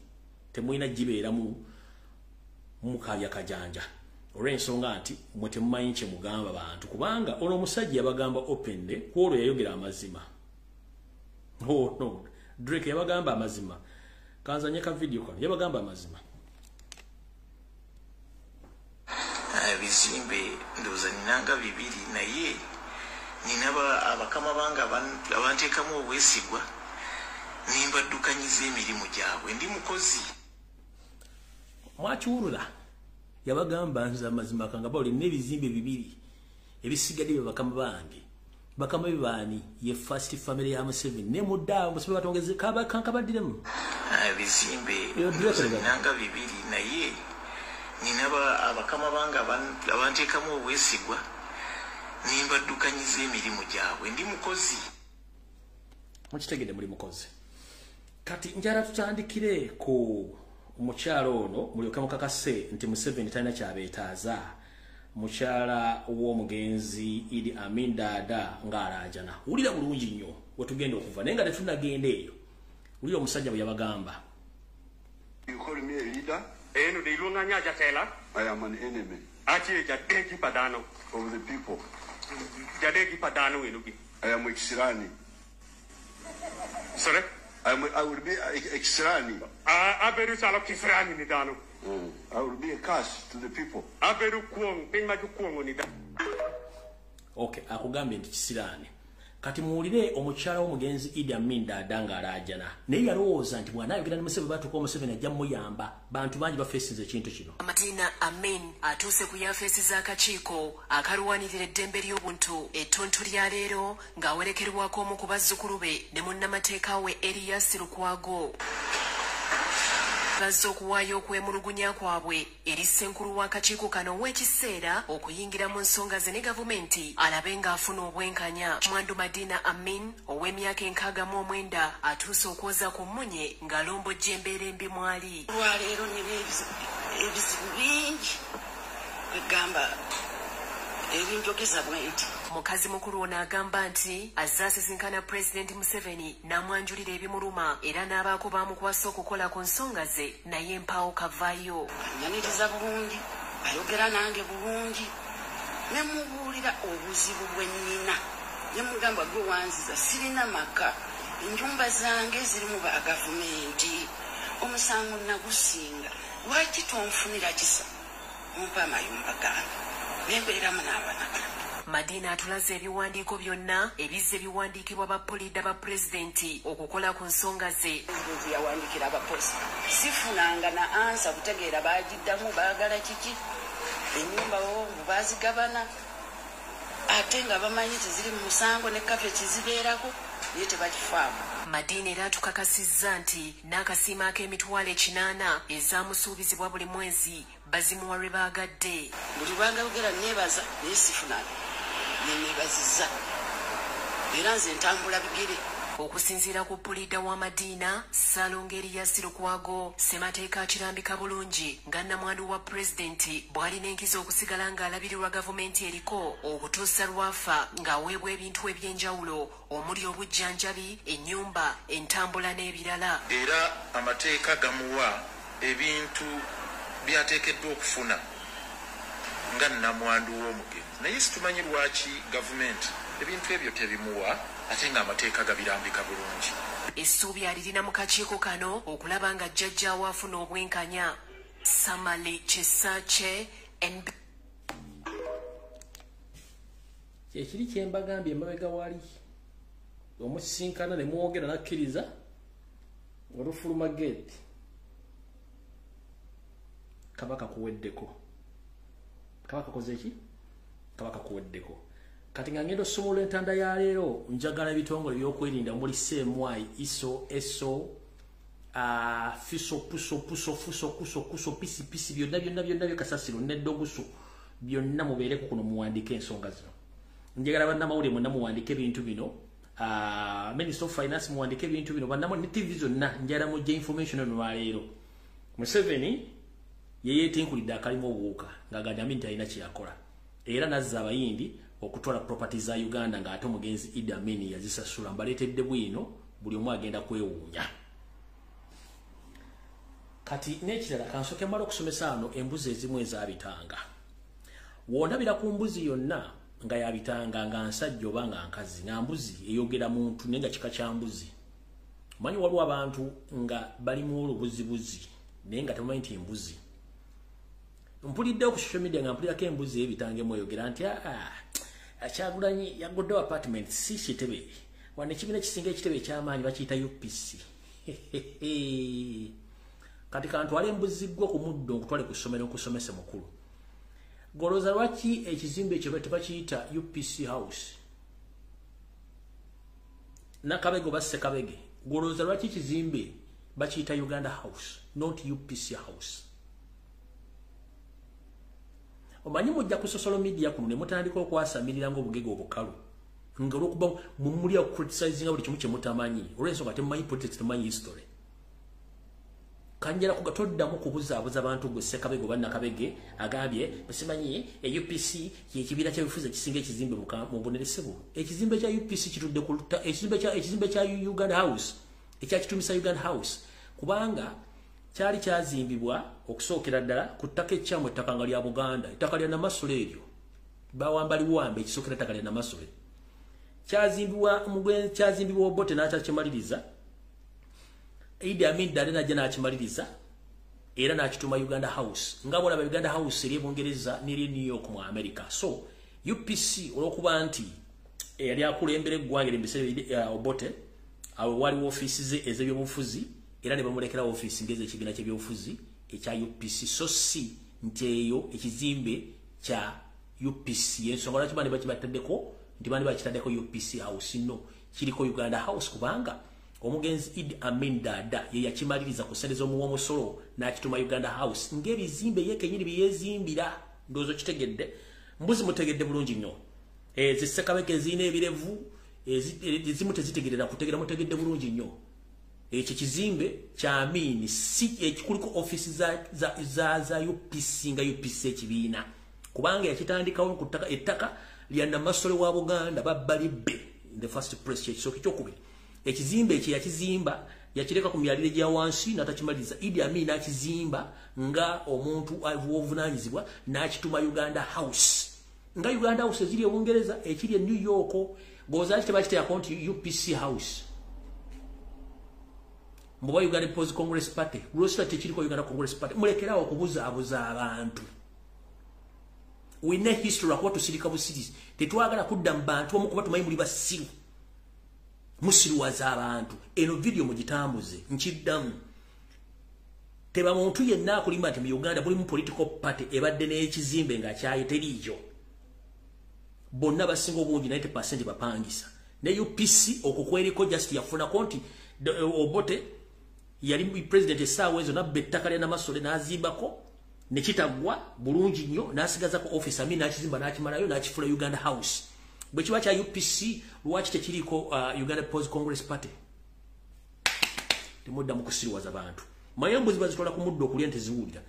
temulina gibeeramu mukaabya kajanja, olw'ensonga nti mwe temumanyi kye mugamba bantu, kubanga ono omusajja yabagamba openly. Ku olwo yayogera amazima. Oh no, Drake yabagamba amazima. Kanzanye ka video kano, yabagamba amazima. Ebizimbe ndowooza ninanga bibiri, naye nina abakama bange abanteekamu obwesigwa nimbaddukanyiza emirimu gyabwe, ndi mukozi. Mwakiwulira, yabagamba nze amazima kanga bawuli n'ebizimbe bibiri, ebisigadde bye bakama bange. Bakama be baani? Ye first family ya Museveni. Ne mudda Museveni batongeze kankabaddiremu. Ebizimbe ninanga bibiri, naye nina abakama bange abanteekamu obwesigwa nimbaddukanyiza emirimu gyabwe, ndi mukozi. Mukitegedde, muli mukozi. Kati njala tutandikire ku Omukyala ono mulyoke mukakase nti Museveni talina kyabeetaaza. Mukyala w'omugenzi Idi Amin Dada ng'alaajana. Wulira bulungi nnyo wetugenda okuva, naye nga tetunnagenda eyo. Wulira omusajja bwe yabagamba. You call me a leader? Eno de ilunga nyaja tela. I am an enemy. Achi jadeki padano. Of the people. Jadeki padano enugi. I am Ekisirani. Sorry? I will be Ekisirani. Aberu salo kisirani ni dano. I will be a curse to the people. Aberu kuong, ping maju kuong ni dano. Okay, akugambye nti kisirani. Kati muwulire omukyala w'omugenzi Idi Amin Dada ng'alaajana. Naye yalowooza nti bw'anaayogera ne Museveni batuuka Museveni ajja muyamba. Bantu bangi bafeesinze ekintu kino. Madina Amin atuuse ku yafeesi z'akakiiko akalwanirira eddembe ly'obuntu ettuntu lya leero ng'awerekerwako omu ku bazzukulu be ne munnamateeka we Erias Lukwago. Bazze okuwaayo okwemulugunya kwabwe eri ssenkulu w'akakiiko kano ow'ekiseera okuyingira mu nsonga ze ne gavumenti alabe ng'afuna obwenkanya. Mwandu Madina Amin ow'emyaka 69 atuuse okwoza ku mmunye ng'alombojja embeera embi mwali. Olwaleero nina ebizibu bingi kwegamba ebinjogeza bwe nti. Mukazi mukulu ono agamba nti azze asisinkana Pulezidenti Museveni n'amwanjulira ebimuluma era n'abaako baamukwasa okukola ku nsonga ze naye mpaawo kavaayo. Anyaniriza bulungi, ayogera nange bulungi, ne mubuulira obuzibu bwe nnina. Ne mugamba gwe wanziza sirina maka, ennyumba zange zirimu ba gavumenti, omusango nagusinga, lwaki tonfunira kisa ompa amayumba gange nembeeramu n'abaana bange. Madina atulaze ebiwandiiko byonna ebizze biwandiikibwa ba pulida ba pulezidenti okukola ku nsonga ze. Pulezidenti yawandiikira abapoliisi. Sifunanga na ansa kutegeera baagiddamu baagala kiki, ennyumba bo baazigabana ate nga bamanyi teziri mu musango ne kafe kizibeerako naye tebakifaako. Madina era atukakasizza nti n'akasiimo ak'emitwalo 8 ezaamusuubizibwa buli mwezi bazimuwa lwe baagadde. Buli lwagayogera neebaza naye sifunanga neneebazizza era nze ntambula bigere. Okusinziira ku pulida wa Madina, Ssalongo Erias Lukwago, ssemateeka akirambika bulungi nga nnamwandu wa pulezidenti bw'alina enkizo okusigala ng'alabirirwa gavumenti eriko okutuusa lw'afa ng'aweebwa ebintu eby'enjawulo omuli obujjanjabi, ennyumba, entambula n'ebirala. Era amateeka gamuwa ebintu by'ateekeddwa okufuna nga nnamwandu w'omugenzi, naye situmanyi lwaki gavumenti ebintu ebyo tebimuwa ate ng'amateeka gabirambika bulungi. Essuubi alirina mu kakiiko kano okulaba nga jjajjaawe afuna obwenkanya. Samali Kisaakye, NB. Kyekiri kye mbagambye emabega wali omusisinkana ne mwogera n'akkiriza olufuluma geeti kabaka kuweddeko. Kabaka koze ki? Kabaka kuweddeko. Kati nga ngendo somola entanda ya leero njagala ebitongole ebyokwerinda omuli CMI, ISO, SO, FISO, PUSO, PUSO, FUSO, KUSO, KUSO, PC, PC byonna byonna byonna byekasasiro neddoguso byonna mubeereko kuno muwandiike ensonga zino. Njagala bannamawulire mwenna muwandiike ebintu bino, Minister of Finance muwandiike ebintu bino, bannamawulire ne TV zonna njagala mujje information eno lwaleero. Museveni yeyeetinkulidde akalimu obuwuka ng'agamba nti alina kye yakola era n'azza abayindi okutwala property za Uganda ng'ate omugenzi Idi Amin yazisasula. Mbaleetedde bwino buli omu agenda kwewuunya. Kati n'ekirala kansooke mmala okusomesa ano embuzi ezimu ezabitanga. W'ondabira ku mbuzi yonna nga yabitanga nga nsajja oba nga nkazi, nga mbuzi eyogera muntu naye nga kika kya mbuzi. Omanyi waliwo abantu nga balimu olubuzibuzi naye nga tebamanyi nti mbuzi. Mpuliddewo ku social media nga mpulirako embuzi ey'ebitanga emu eyogera nti Kyagulanyi yaguddewo apartment si kitebe. Wano ekibiina ekisinga ekitebe eky'amaanyi bakiyita UPC. Kati kantwale embuzi gwe ku muddo nkutwale ku ssomero nkusomese mukulu. Golooza lwaki ekizimbe ekyo tebakiyita UPC house? Nakabege oba Ssekabege. Golooza lwaki ekizimbe bakiyita Uganda house, not UPC house? Omanyi mujja ku social media kuno ne mutandika okwasamirira ng'obugege obukalu nga olw'okuba mumuli okucriticizinga buli kimu kye mutamanyi olw'ensonga temumanyi politics, temumanyi history. Kanjala kugatoddamu kubuzaabuza bantu gwe Ssekabege oba Nakabege agambye musimanyi UPC ye kibiina ky'ebyobufuzi ekisinga ekizimbe mu buneresebo. Ekizimbe kya UPC kitudde ku ekizimbe kya Uganda House, ekyakitumisa Uganda House, kubanga kyali kyazimbibwa okusookera ddala ku ttaka ekyamu, ettaka nga lya Buganda, ettaka lya Namasole eryo bawamba liwambe ekisookera, ettaka lya Namasole kyazimbibwa kyazimbibwa Obote n'akyakimaliriza. Idi Amin Dada najja n'akimaliriza era n'akituma Uganda House, nga bw'olaba Uganda House eri e Bungereza n'eri e New York mu America. So UPC olw'okuba nti eyali akulembera eggwanga ebiseera Obote, awo waliwo ofiisi ze ez'ebyobufuzi era ne bamulekera ofiisi ng'ez'ekibiina ky'ebyobufuzi ekya UPC, so si nti eyo ekizimbe kya UPC. Ensonga lwaki bandi bakibataddeko nti bandi bakitaddeko UPC House, no, kiriko Uganda House kubanga omugenzi Idi Amin Dada ye yakimaliriza ku ssente z'omuwa omusolo n'akituma Uganda House, ng'ebizimbe ye kennyini bye yeezimbira. Ndowooza okitegedde, mbuzi mutegedde bulungi nnyo. Zissekabeke ezirina ebirevu ezimu tezitegerera kutegera, mutegedde bulungi nnyo. Ekyo kizimbe kya Amini, si ekikuliko ofiisi za UPC nga UPC ekibiina, kubanga yakitandikawo ku ttaka, ettaka lya Namasole wa Buganda babbalibbe in the first place. Kyekisooka. Ekyokubiri, ekizimbe ekyo yakizimba yakireka ku myalire gya wansi n'atakimaliriza. Idi Amin n'akizimba nga omuntu w'obuvunaanyizibwa n'akituma Uganda House, nga Uganda House eziri e Bungereza, ekiri e New York. Goza tebakiteekako nti UPC House muba Uganda People's Congress Party, lwosita tekiriko Uganda Congress Party. Mulekerawo okubuzaabuza abantu. We know history, lwakuba tusirika busirisi, tetwagala kudda mu bantu omu kuba tumanyi muli basiru, musiruwaza abantu. Eno video mugitambuze. Nkiddamu, teba muntu yenna akulimba nti mu Uganda mulimu political party ebadde n'ekizimbe nga kyayo, teriiyo. Bonna basinga obungi 90% bapangisa. Ne UPC okwo kweriko, just yafunako nti Obote yali president essaawa ezo, nabba ettaka lya Namasole n'azimbako ne kitaggwa bulungi nnyo, n'asigazako office. Amin n'akizimba n'akimalayo n'akifula Uganda House. Bwe kiba kya UPC, lwaki tekiriiko Uganda People's Congress Party? Temudda mu kusiriwaza bantu. Maye embuzi bazitwala ku muddo okulya nteziwulira.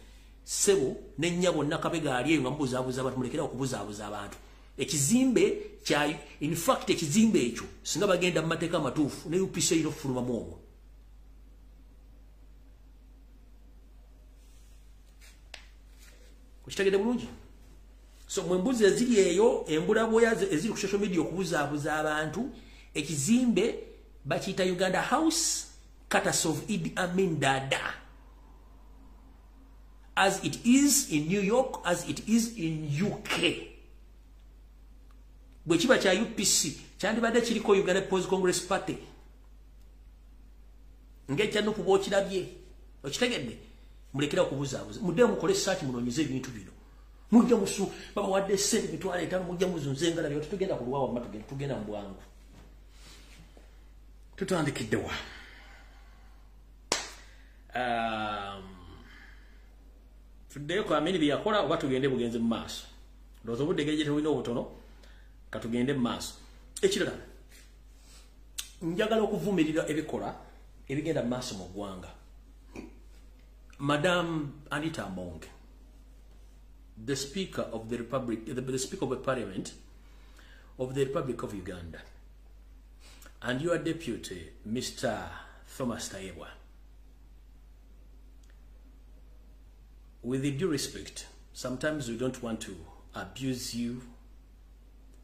Ssebo ne nnyabo Nakabega ali eyo nga mubuzaabuza abantu, mulekera okubuzaabuza abantu. Ekizimbe kya, in fact ekizimbe ekyo singa bagenda mu mateeka amatuufu, ne UPC erina okufulumamu omwo. Okitegedde bulungi? So mwe embuzi eziri eyo embulabwoya eziri ku social media okubuzaabuza abantu, ekizimbe bakiyita Uganda House, courtesy of Idi Amin Dada, as it is in New York, as it is in UK. Bwe kiba kya UPC, kyandibadde kiriko Uganda People's Congress Party ng'ekya NUP bw'okirabye. Okitegedde? Mulekera okubuzaabuza, mudde mukole search, munoonyeze ebintu bino. Mujja musu babawadde ssente 50,000, mujja muzunze engalabi. Tetugenda kulwawo wamma, tugenda mu bwangu. Tutandikiddewa? Tuddeyo ku Amini bye yakola oba tugende bugenze mu maaso? Ndowooza obudde engeri gye tulina obutono, katugende mu maaso. Ekirala, njagala okuvumirira ebikola ebigenda mu maaso mu ggwanga. Madam Anita Among, the Speaker of the Republic, the Speaker of the Parliament of the Republic of Uganda, and your deputy, Mr. Thomas Tayebwa, with the due respect, sometimes we don't want to abuse you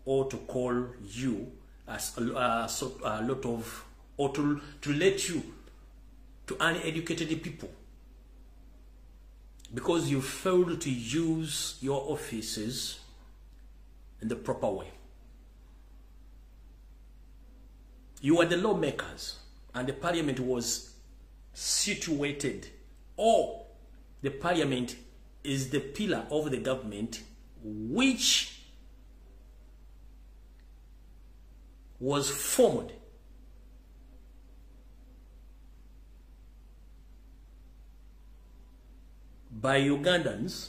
or to call you as a lot of, or to let you to uneducated people, because you failed to use your offices in the proper way. You are the lawmakers, and the parliament was situated, or the parliament is the pillar of the government, which was formed by Ugandans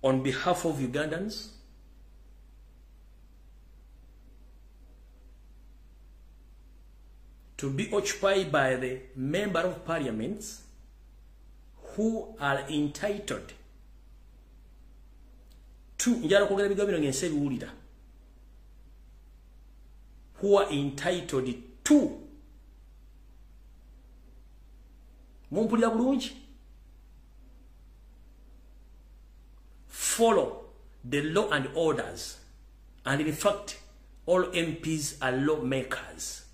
on behalf of Ugandans to be occupied by the member of parliament who are entitled to njala kwogera bigambo bino ng'ensi ebiwulira, who are entitled to, mumpulira bulungi, follow the law and orders, and in fact all MPs are lawmakers.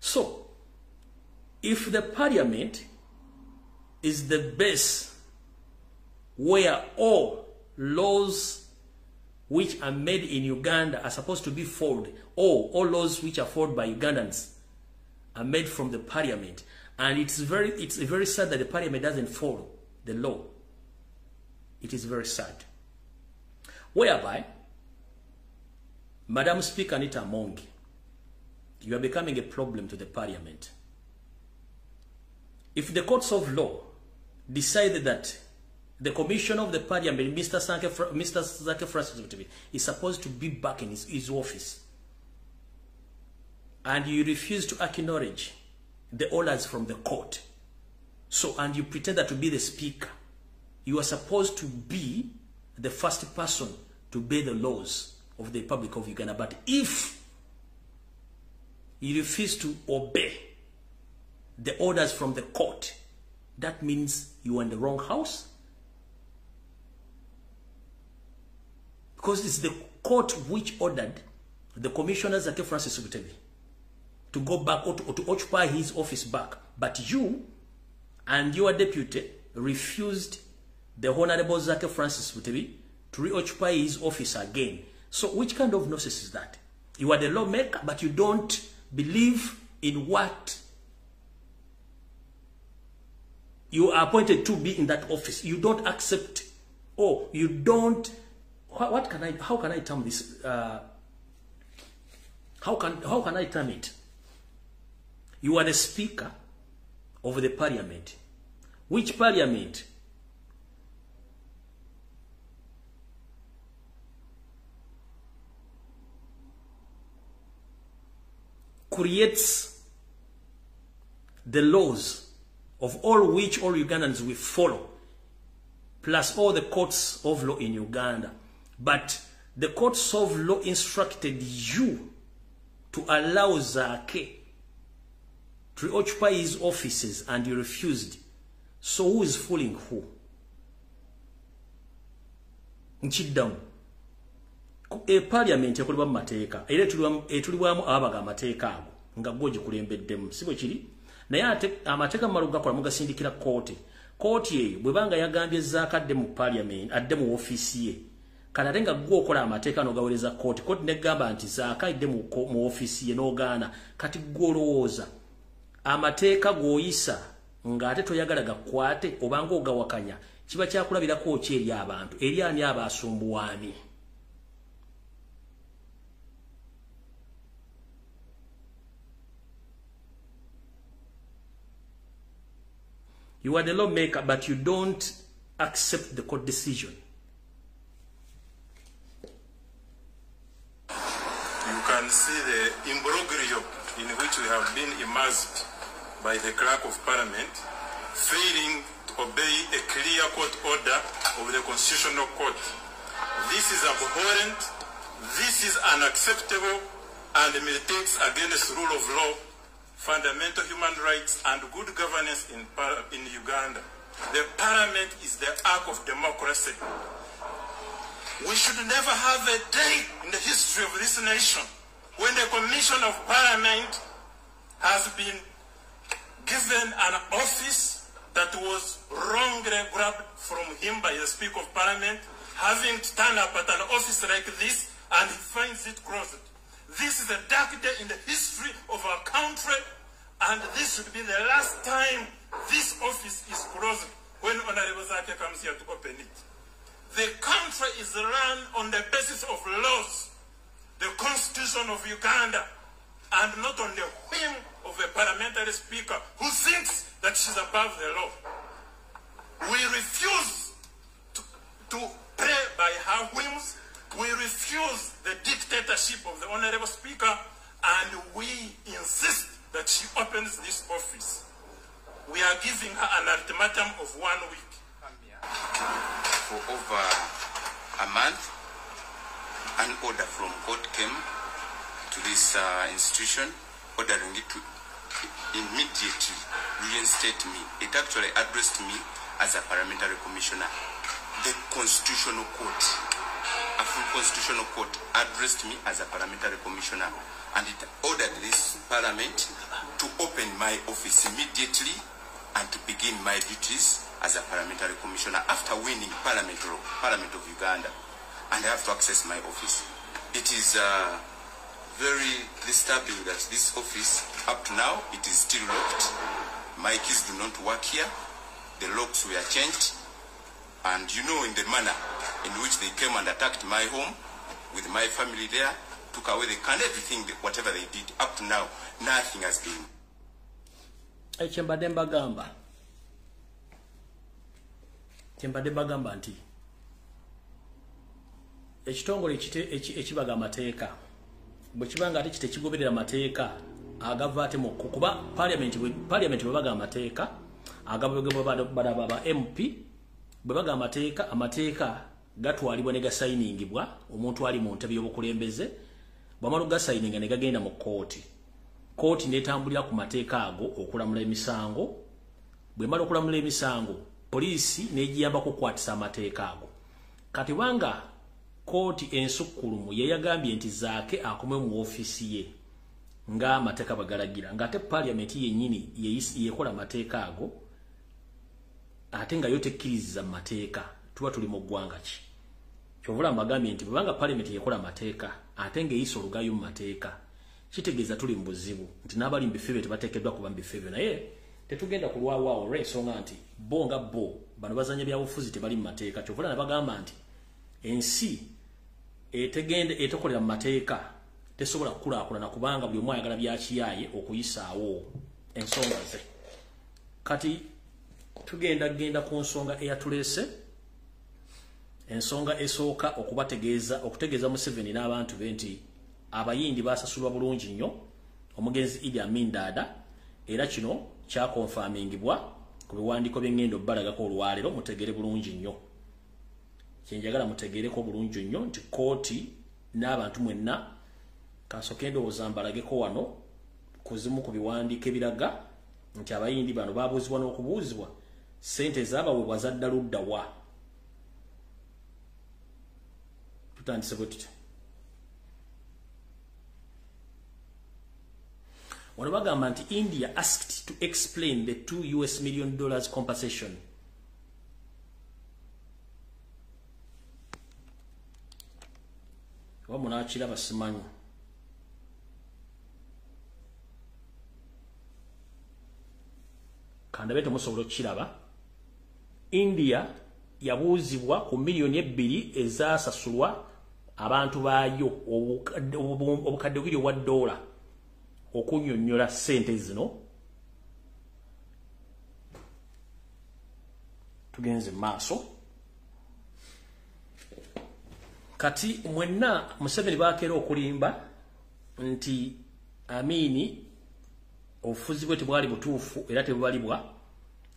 So if the parliament is the base where all laws which are made in Uganda are supposed to be followed, or all laws which are followed by Ugandans are made from the parliament, and it's very sad that the parliament doesn't follow the law. It is very sad. Whereby, Madam Speaker Anita Among, you are becoming a problem to the parliament. If the courts of law decided that the commissioner of the parliament, Mr. Zaake Francis Butebi, is supposed to be back in his office, and you refuse to acknowledge the orders from the court, so, and you pretend that to be the speaker, you are supposed to be the first person to obey the laws of the Republic of Uganda. But if you refuse to obey the orders from the court, that means you are in the wrong house. Because it's the court which ordered the commissioner Zaake Francis Butebi to go back or to occupy his office back. But you and your deputy refused the Honorable Zaake Francis Butebi to reoccupy his office again. So which kind of nonsense is that? You are the lawmaker, but you don't believe in what you are appointed to be in that office. You don't accept, or you don't, what can I, how can I term this? How can I term it? You are the speaker of the parliament. Which parliament? Creates the laws of all which all Ugandans will follow, plus all the courts of law in Uganda. But the courts of law instructed you to allow Zaake to occupy his offices, and you refused. So who is fooling who? Nkiddamu. E parliament ekolebwa mu mateeka, era etulibwamu ababaga amateeka ago nga gwe ogikulembeddemu, si bwe kiri? Naye ate amateeka mumala okugakola mugasindikira kkooti. Kkooti eyo bw'ebanga yagambye Zaake adde mu parliament, adde mu ofiisi ye, kati ate nga gwe okola amateeka n'ogaweereza kkooti, kkooti n'egamba nti Zaake adde mu ofiisi ye n'ogaana. Kati gwe olowooza amateeka g'oyisa ng'ate toyagala gakwate obanga ogawakanya, kiba kyakulabirako ki eri abantu, eri ani abaasumbuwa ani? You are the lawmaker, but you don't accept the court decision. You can see the imbroglio in which we have been immersed by the Clerk of Parliament, failing to obey a clear court order of the Constitutional Court. This is abhorrent, this is unacceptable, and militates against rule of law, fundamental human rights, and good governance in Uganda. The parliament is the ark of democracy. We should never have a day in the history of this nation when the Commission of Parliament has been given an office that was wrongly grabbed from him by the Speaker of Parliament, having to turn up at an office like this, and he finds it closed. This is a dark day in the history of our country, and this should be the last time this office is closed when Honorable Zaake comes here to open it. The country is run on the basis of laws, the Constitution of Uganda, and not on the whim of a parliamentary speaker who thinks that she's above the law. We refuse to play by her whims. We refuse the dictatorship of the Honorable Speaker, and we insist that she opens this office. We are giving her an ultimatum of 1 week. For over a month, an order from court came to this institution ordering it to immediately reinstate me. It actually addressed me as a parliamentary commissioner. The Constitutional Court, a full Constitutional Court, addressed me as a parliamentary commissioner, and it ordered this parliament to open my office immediately and to begin my duties as a parliamentary commissioner after winning Parliament of Uganda, and I have to access my office. It is very disturbing that this office, up to now, it is still locked. My keys do not work here. The locks were changed. And you know, in the manner in which they came and attacked my home with my family there, took away the can, everything, whatever they did, up to now, nothing has been. Kyembadde mbagamba nti ekitongole ekibaga amateeka bwe kibanga ate kitekigoberera amateeka agava ate mu kuba parliament bwe baga amateeka agava ba MP bwe baga amateeka gatwalibwa ne gasayiningibwa omuntu ali mu ntebe y'obukulembeze bwamala okugasayininga ne gagenda mu kkooti. Kkooti n'etambulira ku mateeka ago okulamula emisango. Bwemala okulamula emisango, poliisi n'egiyambako okukwatisa amateeka ago. Kati banga kkooti ensukkulumu ye yagambye nti Zaake akome mu ofiisi ye ng'amateeka bagalagira, ng'ate parliament yennyini yekola amateeka ago ate nga yo tekkiriza mateeka, tuba tuli mu ggwanga ki? Kyovula mbagambye nti bwebanga parliament yekola amateeka ate ng'eyisa olugayo mu mateeka, kitegeeza tuli mu buzibu nti n'abali mu bifo ebyo tebateekeddwa kuba mu bifo ebyo. Naye tetugenda kulwawo awo olw'ensonga nti bo nga bo bano bazanya byabufuzi tebali mu mateeka. Kyovula nabagamba nti ensi etekolera mu mateeka tesobola kukulaakulana kubanga buli omu ayagala byakiyaaye okuyisaawo ensonga ze. Kati tugenda genda ku nsonga eyatuleese, ensonga esooka okutegeeza Museveni n'abantu be nti abayindi basasulwa bulungi nnyo omugenzi Idi Amin Dada, era kino kyakonfamingibwa ku biwandiiko by'engendo bbalagako olwaleero. Mutegere bulungi nnyo, kyenjagala mutegereko bulungi nnyo nti kkooti n'abantu mwenna, kansooke ndowooza mbalageko wano ku zimu ku biwandiiko ebiraga nti abayindi bano babuuzibwa n'okubuuzibwa ssente ezaabaweebwa zadda ludda wa. Tutandise bwe tutyo. Wano bagamba nti India asked to explain the $2 million compensation. Oba munaakiraba simanyi. Kandabe temusobola okukiraba. India yabuuzibwa ku 2 miliyoni ezasasulwa abantu baayo obukadde $2 okunnyonnyola ssente zino. Tugenze mu maaso. Kati mwenna Museveni bakeera okulimba nti Amini obufuzi bwe tebwali butuufu era tebubalibwa,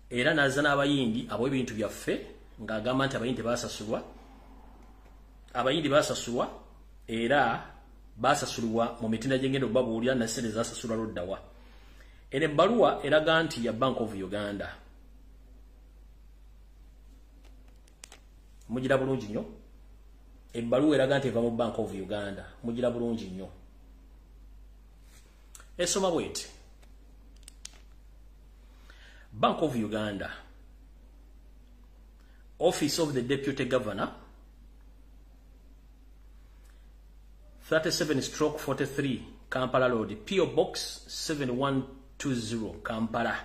era n'azza n'abayindi ab'ebintu byaffe ng'agamba nti abayindi tebasasulwa. Abayindi basasulwa era basasulwa mu mitinda gy'engendo babuulira na ssente zasasulwa luddawa. Eno ebbaluwa eraga nti ya Bank of Uganda. Mugira bulungi nnyo. Ebbaluwa eraga nti eva mu Bank of Uganda. Mugira bulungi nnyo. Esoma bw'eti. Bank of Uganda, Office of the Deputy Governor, 37/43 Kampala Road, P.O. Box 7120 Kampala.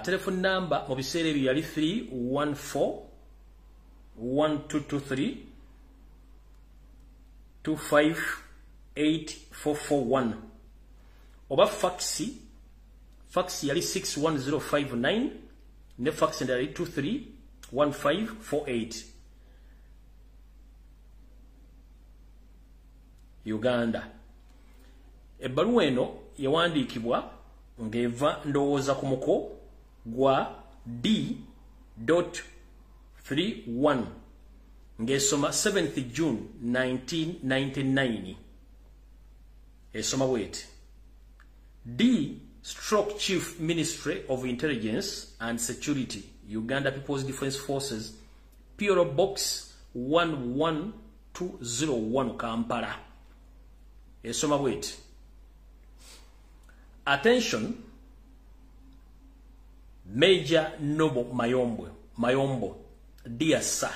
Telephone number mu biseera ebyo yali 314 1223 258441, oba fax yali 61059 ne fax endala yali 231548 Uganda. Ebbaluwa eno yawandiikibwa ng'eva ndowooza ku muko gwa D.31 ng'esoma 7th June 1999. Esoma bweti: D stroke Chief Ministry of Intelligence and Security, Uganda People's Defense Forces, PO Box 11201, Kampala. Esoma bweti: Attention Major Noble Mayombo, dear sir.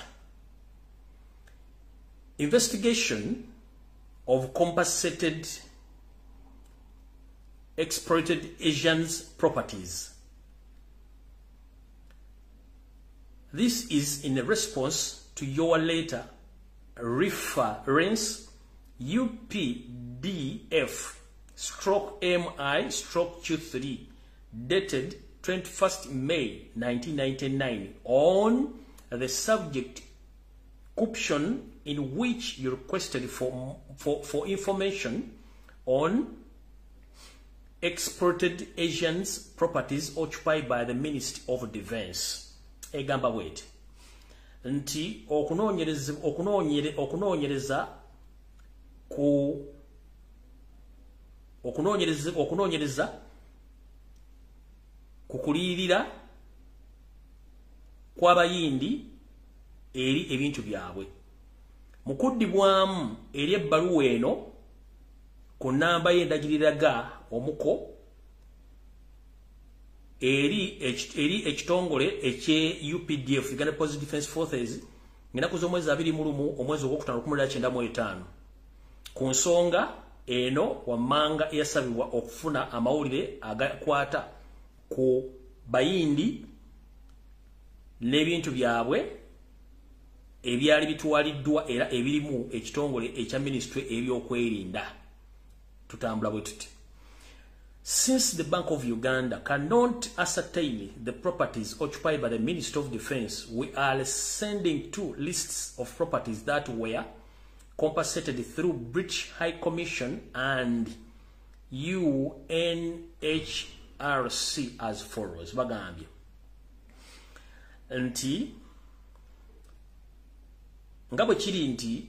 Investigation of compensated exploited Asians properties. This is in response to your letter reference UPDF stroke MI stroke Q3 dated 21st May 1999 on the subject option in which you requested for information on exported Asians properties occupied by the Ministry of Defense. Egamba bweti nti okunoonyereza ku okunoonyereza ku kuliyirira kw'abayindi eri ebintu byabwe. Mu kuddibwamu eri ebbaluwa eno ku nnamba y'endagiriraga omuko eri ekitongole ekye UPDF, Uganda People's Defense Forces, ng'ennaku z'omwezi 21 omwezi ogwokutaano 1995 ku nsonga eno wammanga eyasabibwa okufuna amawulire agakwata ku bayindi n'ebintu byabwe ebyali bitwaliddwa era ebirimu ekitongole ekya minisitule ebyokwerinda. Tutambula bwe tuti. Since the Bank of Uganda cannot ascertain the properties occupied by the Ministry of Defense, we are sending two lists of properties that were compensated through British High Commission and UNHRC as follows. Bagambye nti nga bwe kiri nti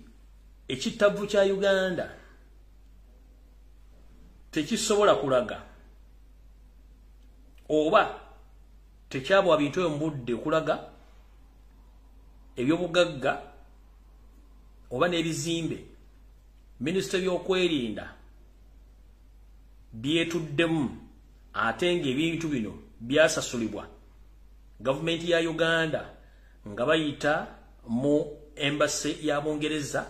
ekitavu kya Uganda tekisobola kulaga oba tekyabwa bintu ebyo mu budde okulaga ebyobugagga oba n'ebizimbe minisitule by'okwerinda byetuddemu, ate ng'ebintu bino byasasulibwa gavumenti ya Uganda nga bayita mu embassy ya Bungereza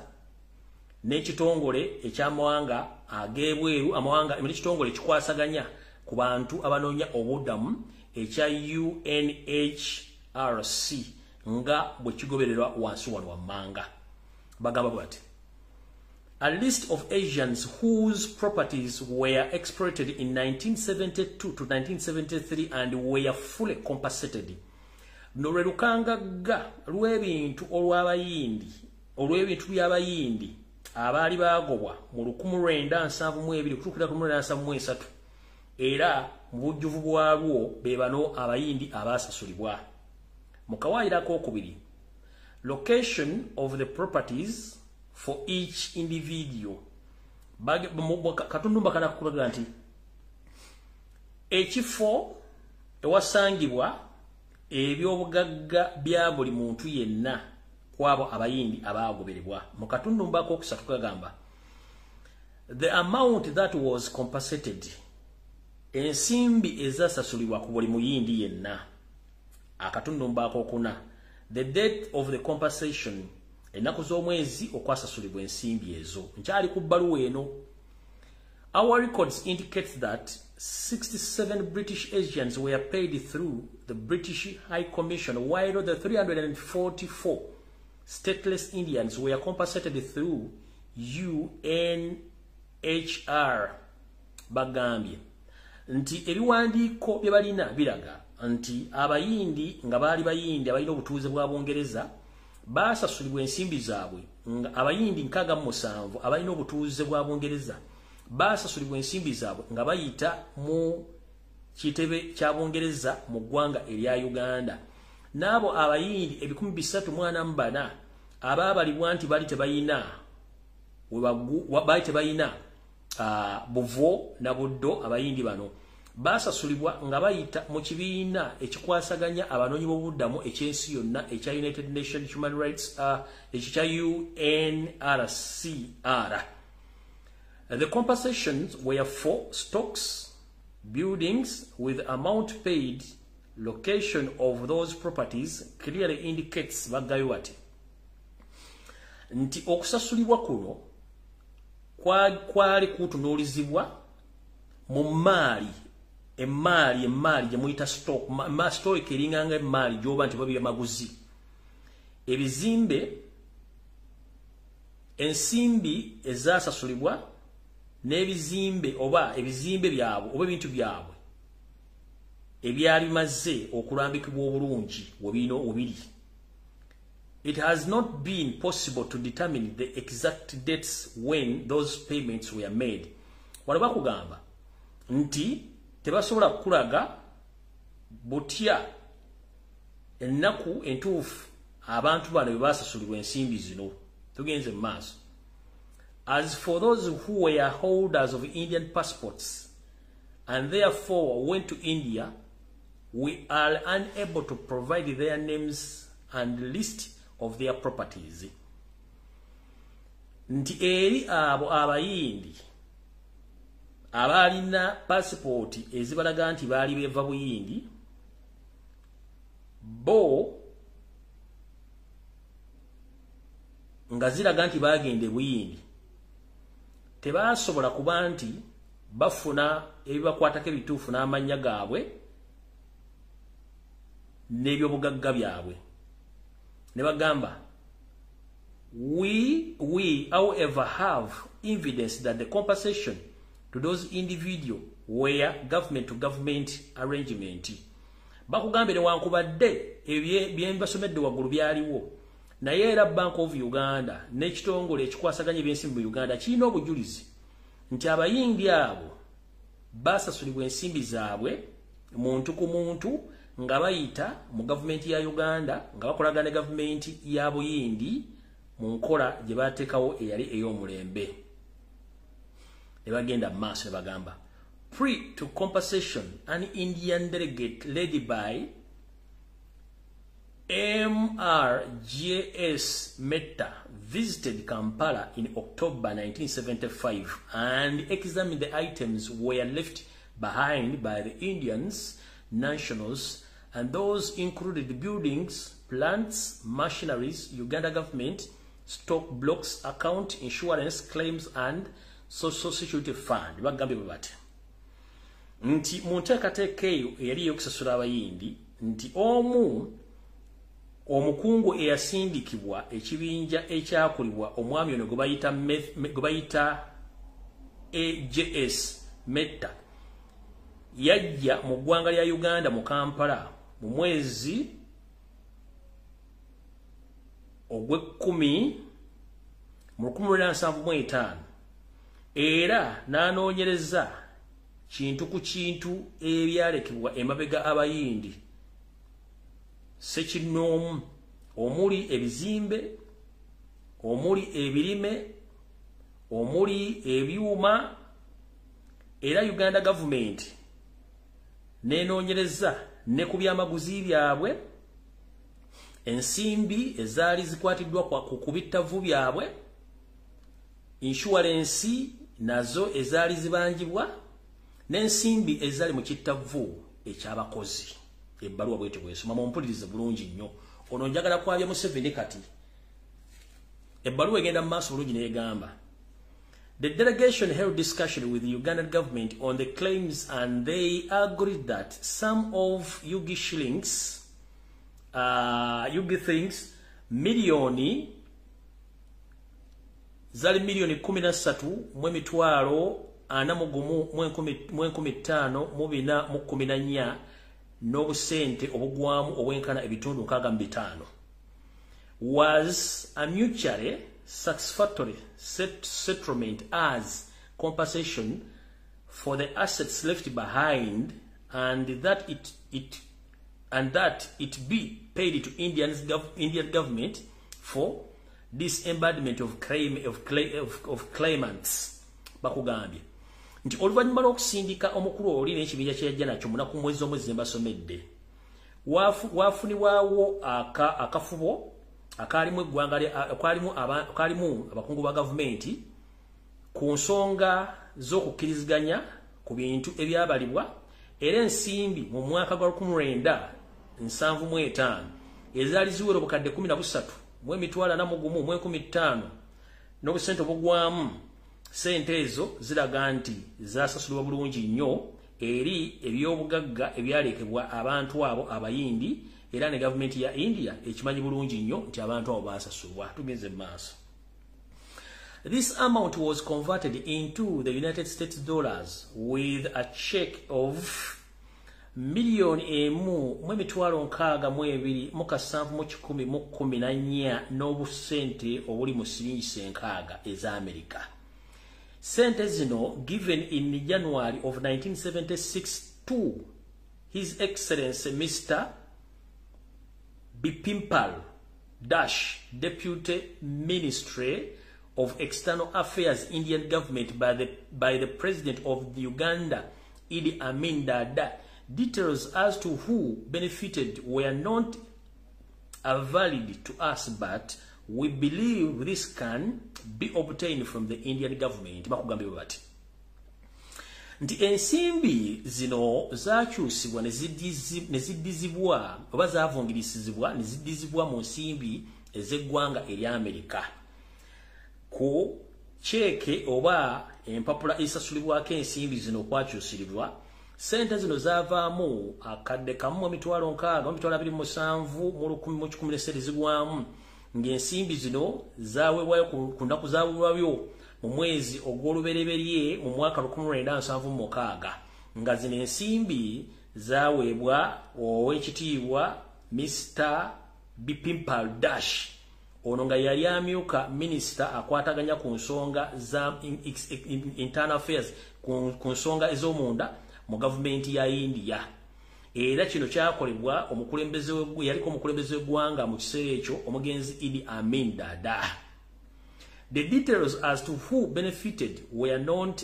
n'ekitongole eky'amawanga ag'ebweru, amawanga n'ekitongole ekikwasaganya ku bantu abanoonya obuddamu ekya UNHRC nga bwe kigobererwa wansi wano wammanga. Bagamba bati: A list of Asians whose properties were exploited in 1972 to 1973 and were fully compensated. No lwe lukangagga lw'ebintu olw'abayindi, olw'ebintu by'abayindi abaali baagobwa mu 1972 kutuukira ku 1973 era mu bujjuvu bwalwo be bano abayindi abaasasulibwa. Mu kawaayiro akookubiri, location of the properties for each individual. Katundumba kana kukulaga nti ekifo ewasangibwa ebyobugagga bya buli muntu yenna kwabo abayindi abaagoberebwa. Mu katundumba akokusatu kagamba the amount that was compensated, ensimbi ezasasulibwa ku buli muyindi yenna. Akatundumba akokuna, the date of the compensation, ennaku z'omwezi okwasasulibwa ensimbi ezo. Nkyali ku bbaluwa eno. Our records indicate that 67 British Asians were paid through the British High Commission, while the 344 stateless Indians were compensated through UNHR. Bagambye nti ebiwandiiko bye balina biraga nti abayindi nga baali bayindi abalina obutuuze bwa Bungereza basasulibwa ensimbi zaabwe, nga abayindi 67 abalina obutuuze bwa Bungereza Basasulibwa ensimbi zaabwe nga bayita mu kitebe kya Bungereza mu ggwanga erya Uganda. N'abo abayindi 344 abaabalibwa nti bali tebayina buvo na buddo, abayindi bano basasulibwa nga bayita mu kibiina ekikwasaganya abanoonyi b'obuddamu eky'ensi yonna ekya United Nations Human Rights, ekya UNRCR. The compensations were for stocks, buildings, with amount paid, location of those properties clearly indicates bagayo bati nti okusasulibwa kuno kwali kutunuulizibwa mu maali, emaali gye muyita stock, stock eringanga emaali gy'oba nti babya maguzi, ebizimbe, ensimbi ezasasulibwa n'ebizimbe oba ebizimbe byabwe oba ebintu byabwe ebyali bimaze okulambikibwa obulungi webirina obiri. It has not been possible to determine the exact dates when those payments were made. Wano bakugamba nti tebasobola kukulaga butya ennaku entuufu abantu bano bwe basasulibwa ensimbi zino. Tugenze mu maaso. As for those who were holders of Indian passports and therefore went to India, we are unable to provide their names and list of their properties. Nti eri abo abayindi abaalina pasipooti ezibalaga nti baali beva Buyindi, bo nga ziraga nti baagenda e Buyindi, tebasobola kuba nti bafuna ebibakwatako ebituufu n'amannya gaabwe n'ebyobugagga byabwe. Ne bagamba, we however have evidence that the compensation to those individual were government to government arrangement. Bakugambye newankubadde ebye mbasomedde waggulu byaliwo, naye era Bank of Uganda n'ekitongole ekikwasaganya ebyensimbi mu Uganda kirina obujulizi nti abayindi abo basasulibwa ensimbi zaabwe muntu ku muntu nga bayita mu gavumenti ya Uganda nga bakolagana ne gavumenti ya Buyindi mu nkola gye bateekawo eyali ey'omulembe. Ne bagenda mu maaso ne bagamba, pre to compensation, an Indian delegate led by MRJS Mehta visited Kampala in October 1975 and examined the items were left behind by the Indians nationals, and those included buildings, plants, machineries, Uganda government, stock blocks, account, insurance claims and social security fund. Bagambye bwe bati nti mu nteekateeka eyo eyali ey'okusasula abayindi, nti omu omukungu eyasindikibwa ekibinja ekyakulibwa omwami ono gwe bayita AJS Mehta yajja mu ggwanga lya Uganda mu Kampala mu mwezi ogw'ekkumi mu 1975 era n'anoonyereza kintu ku kintu ebyalekebwa emabega abayindi ssekinnoomu, omuli ebizimbe, omuli ebirime, omuli ebyuma, era Uganda government n'enoonyereza ne ku byamaguzi byabwe, ensimbi ezaali zikwatiddwa ku bittavu byabwe, inshuwalensi nazo ezaali zibanjibwa, n'ensimbi ezaali mu kittavu ekyabakozi. Ebbaluwa bwetyo bwesoma, mumpulirize bulungi nnyo. Ono njagala kwabya Museveni kati. Ebbaluwa egenda mu maaso bulungi n'egamba, the delegation held discussion with the Ugandan government on the claims and they agreed that some of UG shillings, UG things, milioni zali milioni 13 mu emitwalo 41 mu 15 mu 4 mu 14 n'obusente obugwamu obwenkana ebitundu 65 was a mutually satisfactory settlement as compensation for the assets left behind and that it be paid to Indian government for disembodiment of claimants. Bakugambye nti oluvannyuma lw'okusindika omukulu oli n'ekibinja kye yajja nakyo munaku mwezi omwezi mbasomedde, wafunibwawo akafubo akaalimu eggwanga akaalimu abakungu ba gavumenti ku nsonga z'okukkiriziganya ku bintu ebyabalibwa, era ensimbi mu mwaka gwa 1975 ezaali ziwera obukadde 13 mu 415 n'obusente obugwamu. Sente ezo ziraga nti zasasulibwa bulungi nnyo eri ebyobugagga ebyalekebwa abantu abo Abayindi, era ne gavumenti ya India ekimanyi bulungi nnyo nti abantu abo basasulwa. Tugenze mu maaso. This amount was converted into the United States dollars with a check of 1,662,714 n'obusente obuli mu siringi 60 eza Amerika. Sente zino given in January of 1976 to His Excellency Mr. Bipimpal Dash, Deputy Ministry of External Affairs, Indian Government, by the President of the Uganda, Idi Amin Dada. Details as to who benefited were not valid to us, but we believe this can be obtained from the Indian government. Bakugambye bati nti ensimbi zino zakyusibwa ne ziddizibwa oba zavungirisizibwa ne ziddizibwa mu nsimbi ez'eggwanga erya Amerika ku cheeke oba empapula esasulibwako ensimbi zino okwakyusiribwa. Sente zino zaavaamu akadde kamu 6,227,110 zigwamu, ng'ensimbi zino zaweebwayo ku nnaku zaweebwayo mu mwezi ogw'olubereberye mu mwaka 1976, nga zino ensimbi zaweebwa ow'ekitiibwa Mr. Bipimpal Dash, ono nga yali amyuka minisita akwataganya ku nsonga za internal affairs, ku nsonga ez'omunda mu gavumenti ya India. Era kino kyakolebwa omukulembeze yaliko omukulembeze w'eggwanga mu kiseera ekyo, omugenzi Idi Amin Dada. The details as to who benefited were not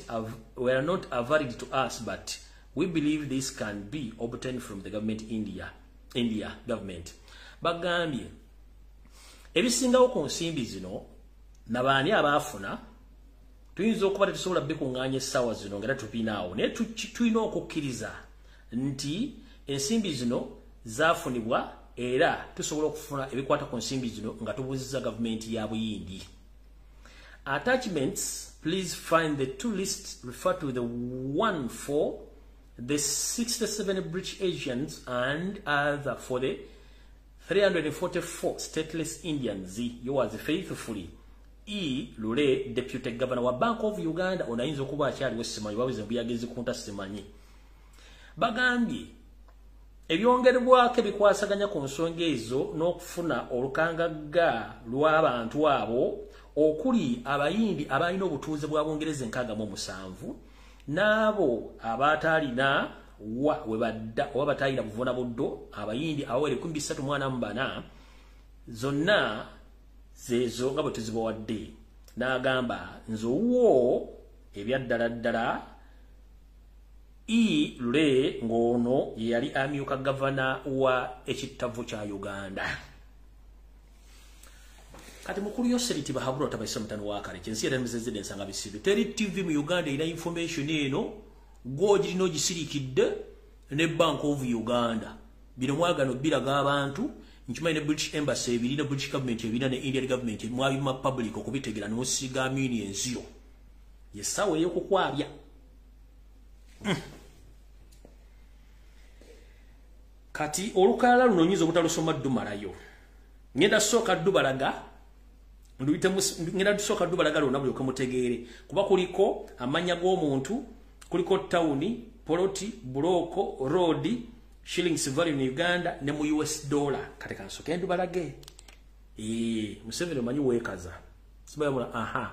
available to us, but we believe this can be obtained from the government India government. Bagambye ebisingawo ku nsimbi zino nabaani abaafuna tuyinza okuba tetusobola bikuŋŋaanya essaawa zino nga tupinaawo, naye tulina okukkiriza nti ensimbi zino zaafunibwa era tusobola okufuna ebikwata ku nsimbi zino nga tubuuzizza gavumenti ya Buyindi. Attachments, please find the two lists refer to the one for the 67 British Asians and other for the 344 stateless Indians. Yours faithfully, E. Lule, Deputy Governor wa Bank of Uganda. Onayinza okuba akyaliwo simanyi, wabuze mbuyagezi kunta simanyi. Bagambye ebyongerebwako ebikwasaganya ku nsonga ezo n'okufuna olukangagga lw'abantu abo okuli Abayindi abalina obutuuze bwa Bungereza 67 n'abo abataalina wa we badda oba bataalina buvuna buddo Abayindi abawera 344 zonna zeezo nga bwe tuzibawadde. N'agamba nze owuwo ebyaddala ddala E. Lule, ng'ono ye yali amyuka gavana wa ekittavu kya Uganda. Kati mukulu Yoseri Tibahabura tabaisa mutano wa kale kyensi era muzezede nsanga bisibe. Teri TV mu Uganda ina information eno gw'ogirina ogisirikidde ne Bank of Uganda. Bino mwagano biraga abantu nkimanyi ne British Embassy ebiri ne British government ebiri ne Indian government mwabima public okubitegera n'osiga amini enziro. Yesawe ey'okukwabya. Kati olukalala luno nyinza obutalusoma ddumalayo. Ngenda sooka ddubalaga ngenda sooka ddubalaga lwonna bulyoke mutegeere, kuba kuliko amannya g'omuntu, kuliko tawuni, poloti, buloko, road, shillings value in Uganda ne mu US dollar. Kati kansooke ndubalage. Museveni omanyi weekaza. Sibayabula aha.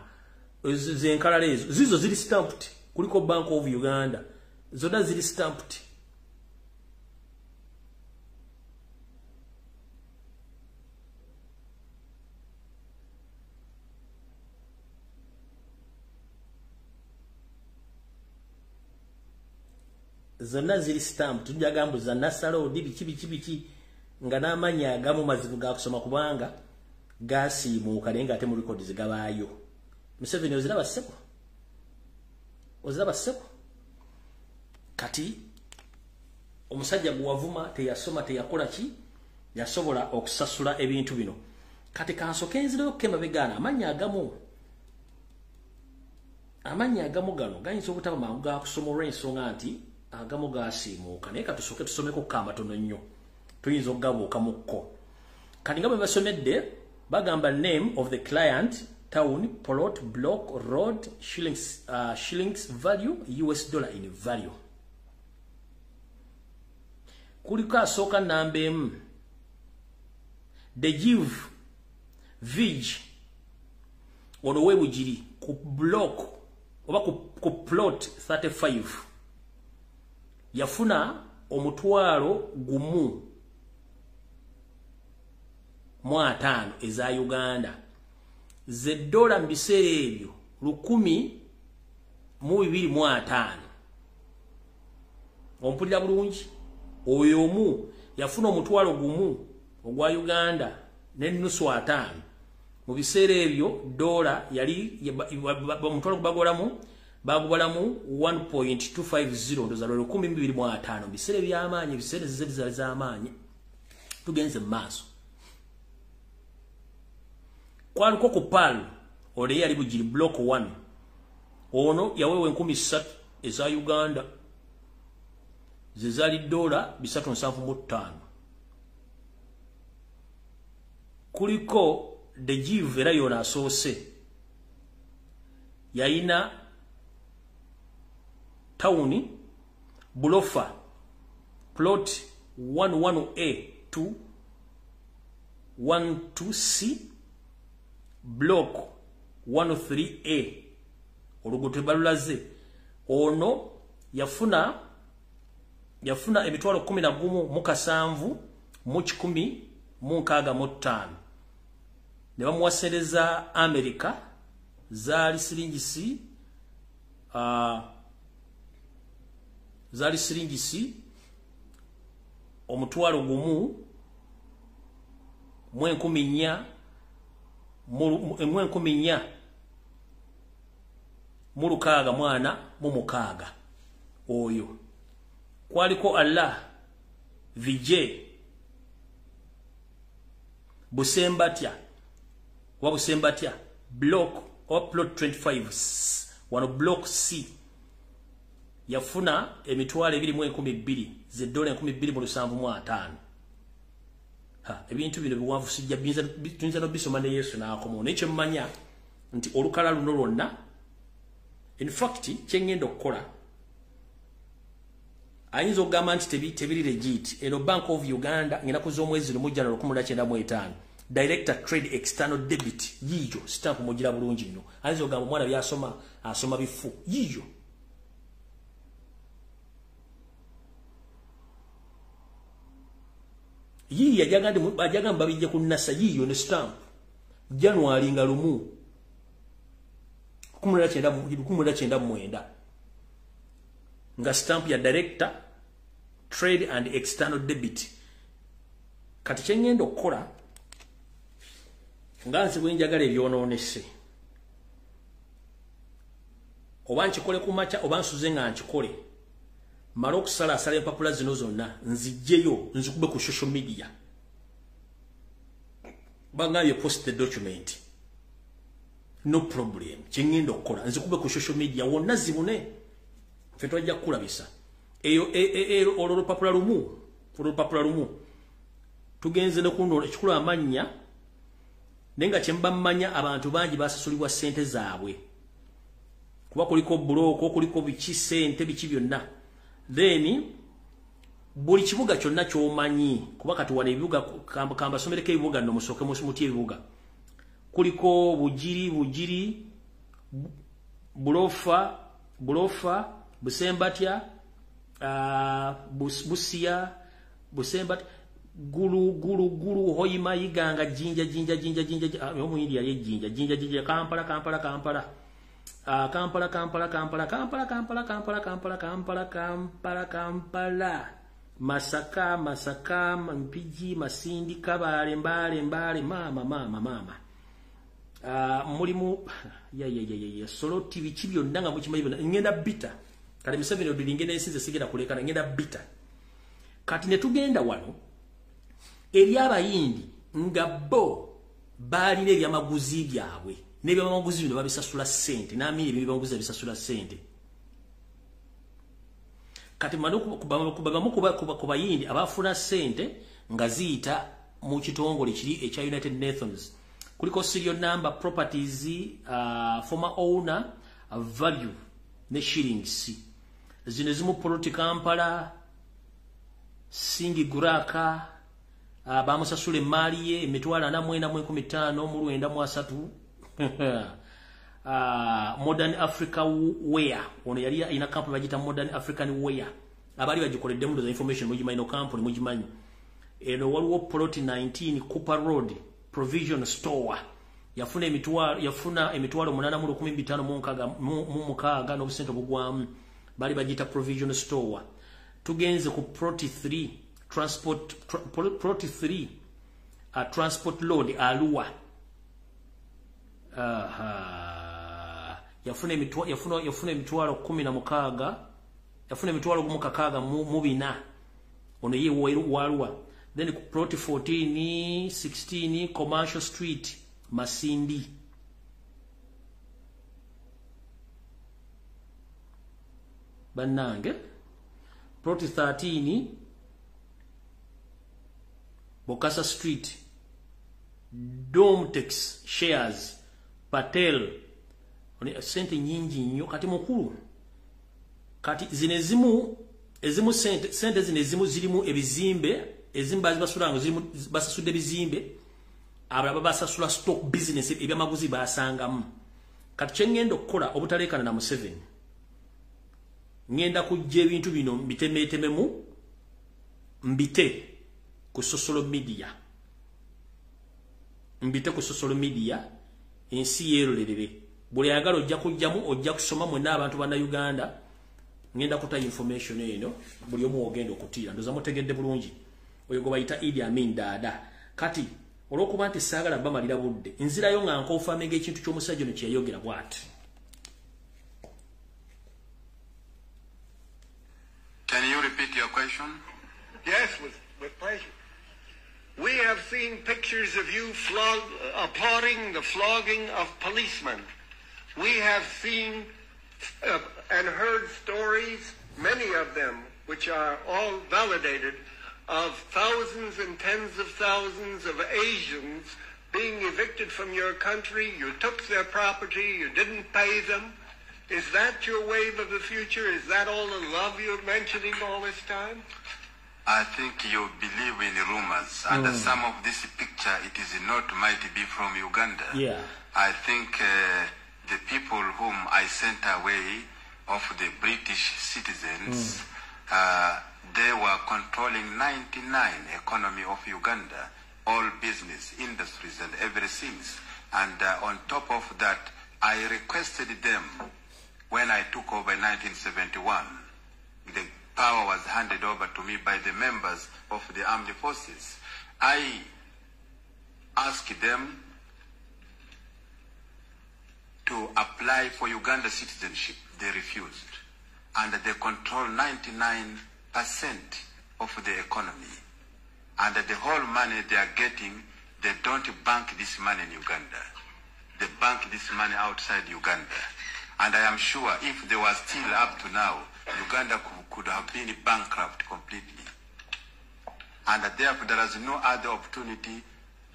Zenkalala ezo zizo ziri stamped, kuliko Bank of Uganda, zonna ziri stamped. Zonna ziri stamped. Tujagambo za nasalo biki biki biki nga n'amannya agamu mazibu ga kusoma kubanga gasiimuuka naye nga ate mu records gabaayo. Museveni oziraba ssebo, oziraba ssebo. Kati omusajja gwe wavuma teyasoma teyakola ki, yasobola okusasula ebintu bino. Kati kansooke nzireyo emabega, amannya agamu gano gayinza obutaba mangu ga kusoma olw'ensonga nti agamu gasiimuuka, naye katusooke tusomeko kamatono nnyo, tuyinza okugabuukamukko. Kati nga bwe basomedde bagamba name of the client, town, plot, block, road, shillings, shillings value, US dollar in value. Kuliko asooka namba emu, the give vig ono webugiri ku block oba ku plot 35 yafuna 1,015 eza Uganda, ze dola mu biseera ebyo 1,025. Ompulira bulungi? Oyo omu yafuna 1,000 ogwa Uganda n'ennusu 5 mu biseera ebyo dola yali omutwalo bagolamu bagubalamu 1.250 ndoza lwa 1,025 biseera eby'amaanyi, ebiseera zizali z'amaanyi. Tugenze mu maaso. Kwaliko ku PAL ole yali Bugiri block 1, ono yaweewa 3,000 eza Uganda, ze zaali dola 375. Kuliko the give era yona asoose yayina tawuni Bulofa plot 11A to 12C block 13A, oluguudo tebalulaze. Ono yafuna 11,700 mu 165 ne bamuwasereza America, zaali siringisi 1,000 mu 4,400 mwana mu 6. Oyo kwaliko Allah Vijay Busembatya wa Busembatya block or plot 25 wano block C yafuna 22,000 ze dola 2,750. Ha, ebintu bino biwanvu sijja tuyinza n'obisoma ne Yesu n'akomawo, naye kye mmanya nti olukala luno lwonna, in fact kye ŋŋenda okukola ayinza okugamba nti tebiri legit. Eno Bank of Uganda ng'ennaku z'omwezi lumu January 1995, Director Trade External Debit, yiyo stamp mugira bulungi nnyo. Ayinza okugamba omwana by'asoma asoma bifu, yiyo. Yiyo ajagamba babijja ku NASA, yiyo ne stamp January nga lumu 1999 nga stamp ya Director Trade and External Debit. Kati kye ŋŋenda okukola nga nze bwe njagala ebyonoonese, oba nkikole ku makya oba nsuze nga nkikole, male okusalaasala empapula zino zonna nzijjeyo nzikube ku social media. Bagambye post the document, no problem. Kye ŋŋenda okukola nzikube ku social media wonna zibune, ffe twajja kukulabisa. Eyo olwo olupapula lumu, tugenze ne kuno ekikulu amannya, naye nga kye mba mmanya abantu bangi basasulibwa ssente zaabwe, kuba kuliko bulooko, kuliko biki ssente biki byonna. Then buli kibuga kyonna ky'omanyi, kuba kati wano ebibuga kambasomereko ebibuga nno musooke mutye ebibuga. Kuliko Bugiri, Bulofa, Busembatia, Busia, Busembatia, Gulu, Hoima, Iganga, Jinja, Omuhindi yali Jinja, Kampala, Kampala, Kampala, Masaka, Mpigi, Masindi, Kabale, Mbale, Mama. Mulimu, ya, Soloti, biki byonna nga mukimanyi byonna, ngenda bita. Kale Museveni odiringe n'ensinze sigenda kulekana, ngenda bita. Kati ne tugenda wano, eri Abayindi nga bo baalina ebyamaguzi byabwe, n'ebyamaguzi bino babisasula ssente, n'amini ebyamaguzi babisasula ssente. Kati bamu ku Bayindi abafuna ssente nga ziyita mu kitongole kiri ekya United Nations. Kuliko serial number, properties, former owner, value ne shillings. Zino zimu Poloti Kampala, Singi Guraka, bamusasula emmaali ye emitwalo 4,415 Modern Africa Wear. Ono yali ina company bagita Modern African Wear. Abali bagikoleddemu ndoza information mugimanyi no company mugimanyi. Eno waliwo Poloti 19 Cooper Road Provision Store. Yafuna emitwalo 8,056 n'obusente obugwamu. Bali bagita Provision Store. Tugenze ku Plot 3 Transport Plot 3 Transport Load Alua. Yafuna emitwalo 16, yafuna emitwalo 6,400. Ono ye Walua. Then plot 14 16 Commercial Street Masindi. Bannange plot 13 Bokasa Street Domtex Shares Patel. Sente nyingi nnyo. Kati mukulu, kati zino ezimu sente zino ezimu zirimu ebizimbe, ezimu bazibasula zirimu basasudde ebizimbe, abalala basasula stock business ebyamaguzi basangamu. Kati kye ngenda okukola obutalekana na Museveni, ngenda kujja ebintu bino mbitemeetememu, mbite ku social media, ensi yeerolerere. Buli ayagala ojja kujjamu, ojja kusoma mwenna abantu bannayuganda. Ngenda kuta information eno buli omu ogenda okutiira. Ndoza mutegedde bulungi. Oyo gwe bayita Idi Amin Dada. Kati olw'okuba nti saagala bamalira budde, nzirayo nga nkonfamenga ekintu ky'omusajja ono kye yayogera bw'ati. Can you repeat your question? Yes, with pleasure. We have seen pictures of you applauding the flogging of policemen. We have seen and heard stories, many of them, which are all validated, of thousands and tens of thousands of Asians being evicted from your country. You took their property, you didn't pay them. Is that your wave of the future? Is that all the love you're mentioning all this time? I think you believe in rumors, and some of this picture, it is not might be from Uganda. Yeah. I think the people whom I sent away of the British citizens, they were controlling 99 economy of Uganda, all business, industries, and everything. And on top of that, I requested them when I took over in 1971. The power was handed over to me by the members of the armed forces. I asked them to apply for Uganda citizenship. They refused. And they control 99% of the economy. And the whole money they are getting, they don't bank this money in Uganda. They bank this money outside Uganda. And I am sure if they were still up to now, Uganda could have been bankrupt completely. And therefore there is no other opportunity.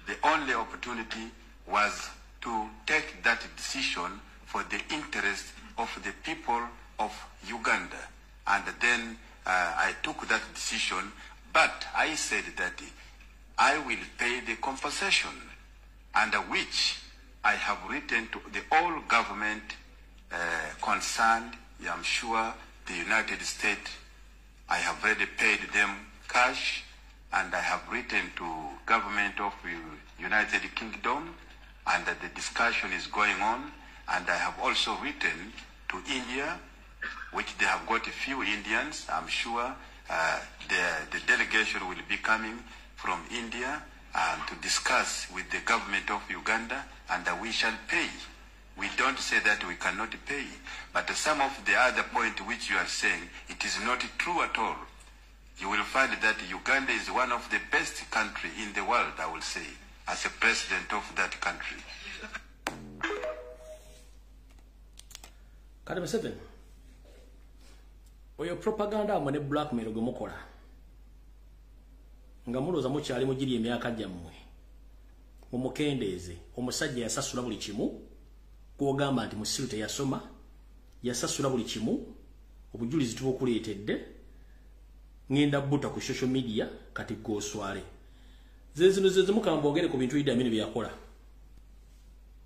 The only opportunity was to take that decision for the interest of the people of Uganda. And then I took that decision, but I said that I will pay the compensation, and which I have written to the all government concerned. I'm sure the United States, I have already paid them cash, and I have written to government of United Kingdom, and that the discussion is going on. And I have also written to India, which they have got a few Indians. I'm sure the delegation will be coming from India to discuss with the government of Uganda, and that we shall pay. We don't say that we cannot pay, but some of the other point which you are saying, it is not true at all. You will find that Uganda is one of the best country in the world, I will say, as a president of that country. Kati Museveni, oyo propaganda amwe ne blackmail gwe mukola nga mulowooza mukyali mugiri emyaka gyammwe, mumukendeeze. Omusajja yasasula buli kimu, gw'ogamba nti musiru teyasoma, yasasula buli kimu, obujulizi tubukuleetedde, ngenda buta ku social media kati goswale. Ze zino ze mukamba ogere ku bintu Idi Amin bye yakola.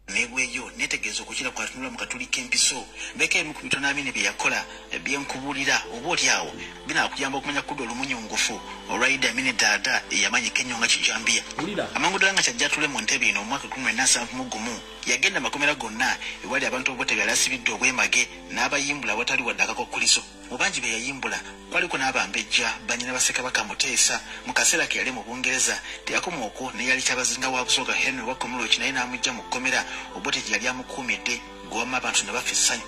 Nebweyo netegeeza okukira kwatunula mu katuli k'empiso mbeka ebimu ku bitono Amini bye yakola byenkubuulira oba oli awo binaakuyamba okumanya kudda olumunyungufu olwa Idi Amini Dada eyamanyika ennyo nga Kijambiya. Amangu ddala nga kyajja atule mu ntebe eno omwaka 1971 yagenda makomera gonna ewali abantu Obote yali asibidde obwemage n'abayimbula awatali wadde akakokkulizo. Mu bangi be yayimbula kwaliko n'abambejja bannyina ba Ssekabaka Muteesa mu kaseera ke yali mu Bungereza. Teyakoma okwo ne yali Kyabazinga wa Busoga Henry Wakomuloki naye n'amuggya mu kkomera Obote gye yali amukuumidde gw'owamma abantu ne bafa essanyu.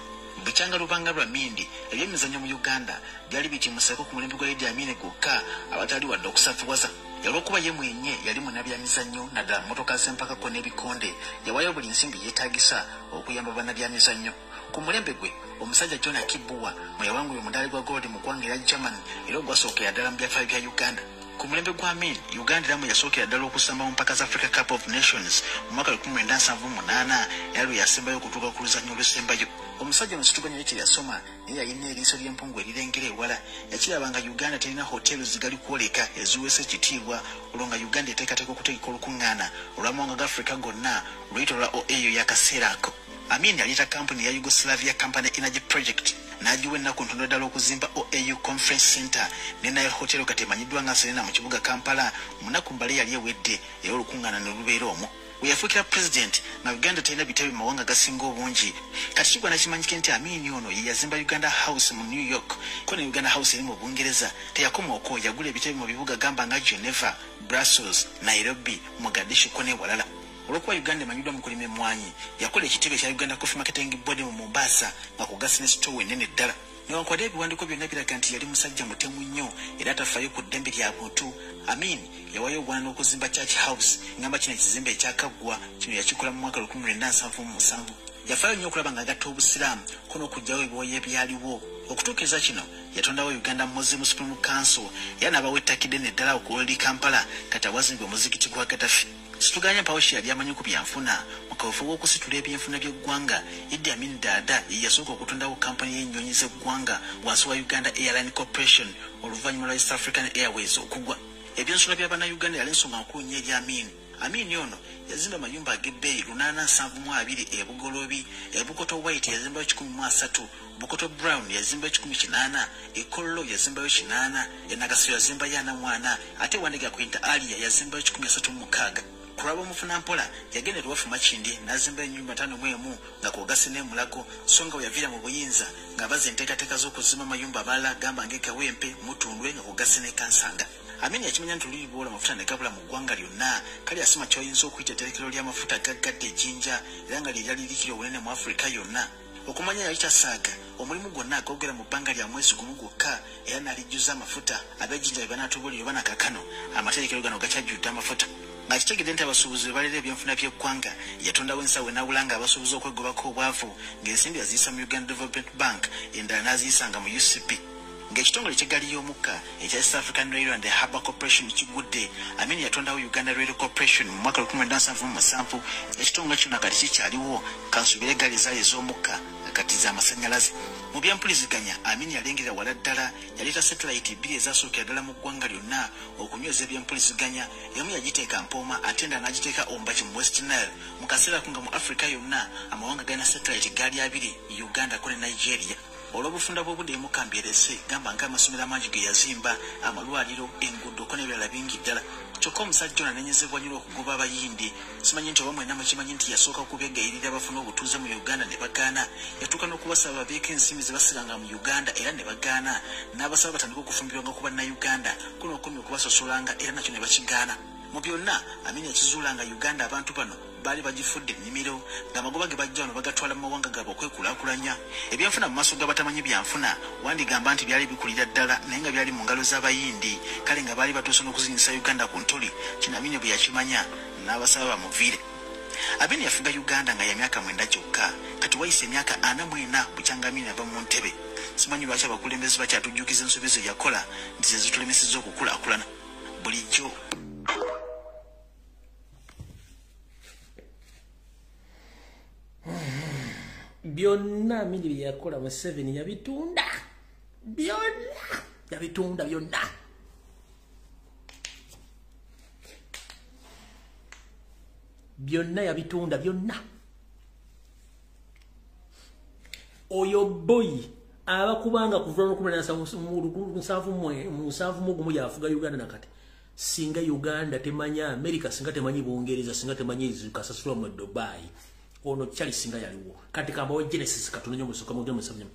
Bukyanga lubanga lwa Mindi ebyemizannyo mu Uganda byali bitimuseeko ku mulembe gwa Idi Amin gwokka awatali wadde okusafuwaza. Olw'okuba ye mwenye yali munnabyamizannyo naddala mmotoka z'empakako n'ebikonde, yawaayo buli nsimbi yeetaagisa okuyamba bannabyamizannyo. Ku mulembe gwe omusajja John Akibuwa mwe yawangula omudaali gwa gold mu ggwanga erya Germany era ogwasookera ddala mu byafaayo bya Uganda. Ku mulembe gwa Amin, Uganda era mwe yasookera ddala okusamba mu mpaka za Africa Cup of Nations mu mwaka 1978 era lwe yasembayo okutuuka ku luzannya olusembayo. Omusajja ono situganya kye yasoma naye yalina eriiso ly'empungu erirengera ewala. Yakiraba nga Uganda terina hotelu zigali kwoleka eziweesa ekitiibwa, olwo nga Uganda eteekateeka okutegeka olukuŋŋaana olw'amawanga ga Africa gonna luyita olwa OAU y'akaseera ako. Amin yaleeta kampuni ya Yugoslavia Company Energy Project n'agiwa ennaku ntono ddala okuzimba OAU Conference Center ne Nile Hotel kati emanyiddwa nga Serena mu kibuga Kampala. Mu nnaku mbale yali ewedde era olukuŋŋaana ne lubeera omwo. We yafuukira president nga Uganda terina bitebe mu mawanga agasinga obungi. Kati kigwana kimanyike nti Amin ono ye yazimba Uganda House mu New York ko ne Uganda House eri mu Bungereza. Teyakoma okwo, yagula ebitebe mu bibuga gamba nga Geneva, Brussels, Nairobi, Mogadishu ko n'ewalala. Olw'okuba Uganda emanyiddwa mu kulima emmwanyi, yakola ekitebe kya Uganda Coffee Marketing Board mu Mombasa nga kugasa ne sitoowa ennene ddala. Newankubadde ebiwandiiko byonna biraga nti yali musajja mutemu nnyo era atafaayo ku ddembe lya buntu, Amin yawaayo obwana okuzimba Church House ngamba kino ekizimbe ekyakaggwa kino yakikola mu mwaka 1977. Yafaayo nnyo okulaba ng'agatta Obusiraamu ko n'okuggyawo ebyoya ebyaliwo. Okutuukiriza kino yatondawo Uganda Muslim Supreme Council era n'abawa ettaka eddene ddala okuwolera Kampala kati awazimbye omuzikiti gwa Gaddafi. Situganya mpawo kye yali amanyi ku byanfuna. Mu kaweefube w'okusitula ebyenfuna by'eggwanga, Idi Amin Dada ye yasooka okutondawo kampani y'ennyonyi z'eggwanga wansi wa Uganda Airline Corporation oluvannyuma lwa East African Airways okugwa. Ebyensula bya Bannayuganda yali ensonga nkulu nnyo eri Amin. Amin ono yazimba amayumba ag'ebbeeyi 872 e Bugolobi, e Bukoto White yazimbayo 130, Bukoto Brown yazimbayo 180, e Kololo yazimbayo 80, e Nakasero yazimbayo 44, ate Wandega ku Inter Alia yazimbayo 136. Kulaba omufuna mpola yagenda Luwafu Makindye n'azimba ennyumba 51 nga kw'ogasse n'e Mulago, so nga we yaviira mu buyinza ng'abaza enteekateeka z'okuzimba amayumba amalala gamba ng'e Kawempe, Mutundwe nga kw'ogasse n'e Kansanga. Amin yakimanya nti oluyi amafuta ne gabula mu ggwanga lyonna, kale yasima ky'oyinza okuyita etterekero ly'amafuta gaggadde ejjinja era nga lye lyali lirikira obunene mu Afirika yonna. Okumanya yali tasaaga, omulimu gwonna agogera mu bbanga lya mwezi gumu gwokka era n'alijjuza amafuta. Ab'ejjinja be banaatubuulira oba nakakano amaterekero gano gakyajjudde amafuta. Ng'akitegedde nti abasuubuzi be baleera ebyenfuna by'eggwanga, yatondawo ensawo enawulanga abasuubuzi okwegobako obwavu ng'ensimbi aziyisa mu Uganda Development Bank, endala n'aziyisanga mu UCP. Ng'ekitongole ky'eggaali y'omukka ekya East African Rail and Harbour Corporation kigudde, Amin yatondawo Uganda Rail Corporation mu mwaka 1977. Ekitongole kino kati kikyaliwo, kansuubire eggaali ezaali ez'omukka nga kati z'amasannyalaze. Mu byempuliziganya Amin yalengerera wala ddala, yaleeta satellite 2 ezasookera ddala mu ggwanga lyonna okunyweza ebyempuliziganya. Emu yagiteeka Mpooma ate endala n'agiteeka Ombaki mu West Nile. Mu kaseera ako nga mu Africa yonna amawanga galina satellite gaali 2, Uganda ko ne Nigeria. Olw'obufunda bw'obudde emukambi erese, gamba ng'amasomero amangi ge yazimba, amalwaliro, enguudo ko n'ebirala bingi ddala. Kyokka omusajja ono anenyezebwa nnyo okugoba Abayindi. Simanyi nti oba mwenna mukimanyi nti yasooka okubeegayirira bafune obutuuze mu Uganda ne bagaana. Yatuuka n'okubasaba babeeko ensimbi ze basiranga mu Uganda era ne bagaana. N'abasaba batandike okufumbirwanga ku Bannayuganda, kuno okomye okubasosolanga era nakyo ne bakigaana. Mu byonna Amin yakizuula nga Uganda abantu bano baali bagifudde ennimiro, ng'amagoba ge bajja wano bagatwala mu mawanga gaabwe okwekulaakulanya. Ebyenfuna mu maaso g'abatamanyi byanfuna wandigamba nti byali bikulira ddala, naye nga byali mu ngalo z'Abayindi, kale nga baali batuuse n'okuzinyisa Uganda ku ntoli. Kino Amin bwe yakimanya n'abasaba bamuviire. Amin yafuga Uganda nga ya myaka 9 gyokka. Kati wayise emyaka 44 bukyanga Amin ava mu ntebe. Simanyi lwaki abakulembeze bakyatujjukiza ensobi ze yakola nti ze zitulemesezza okukulaakulana bulijjo. Byonna Amini bye yakola Museveni yabitunda, byonna yabitunda, byonna. Byonna yabitunda, byonna. Oyo boyi abakubanga kuva mu 1971 yafuga Uganda nakati. Singa Uganda temanya America, singa temanyi Bungereza, singa temanyi kasasula mu Dubai. Ono Charles singa yaliwo. Kati kamba we Genesis katonyo musoka mu Museveni.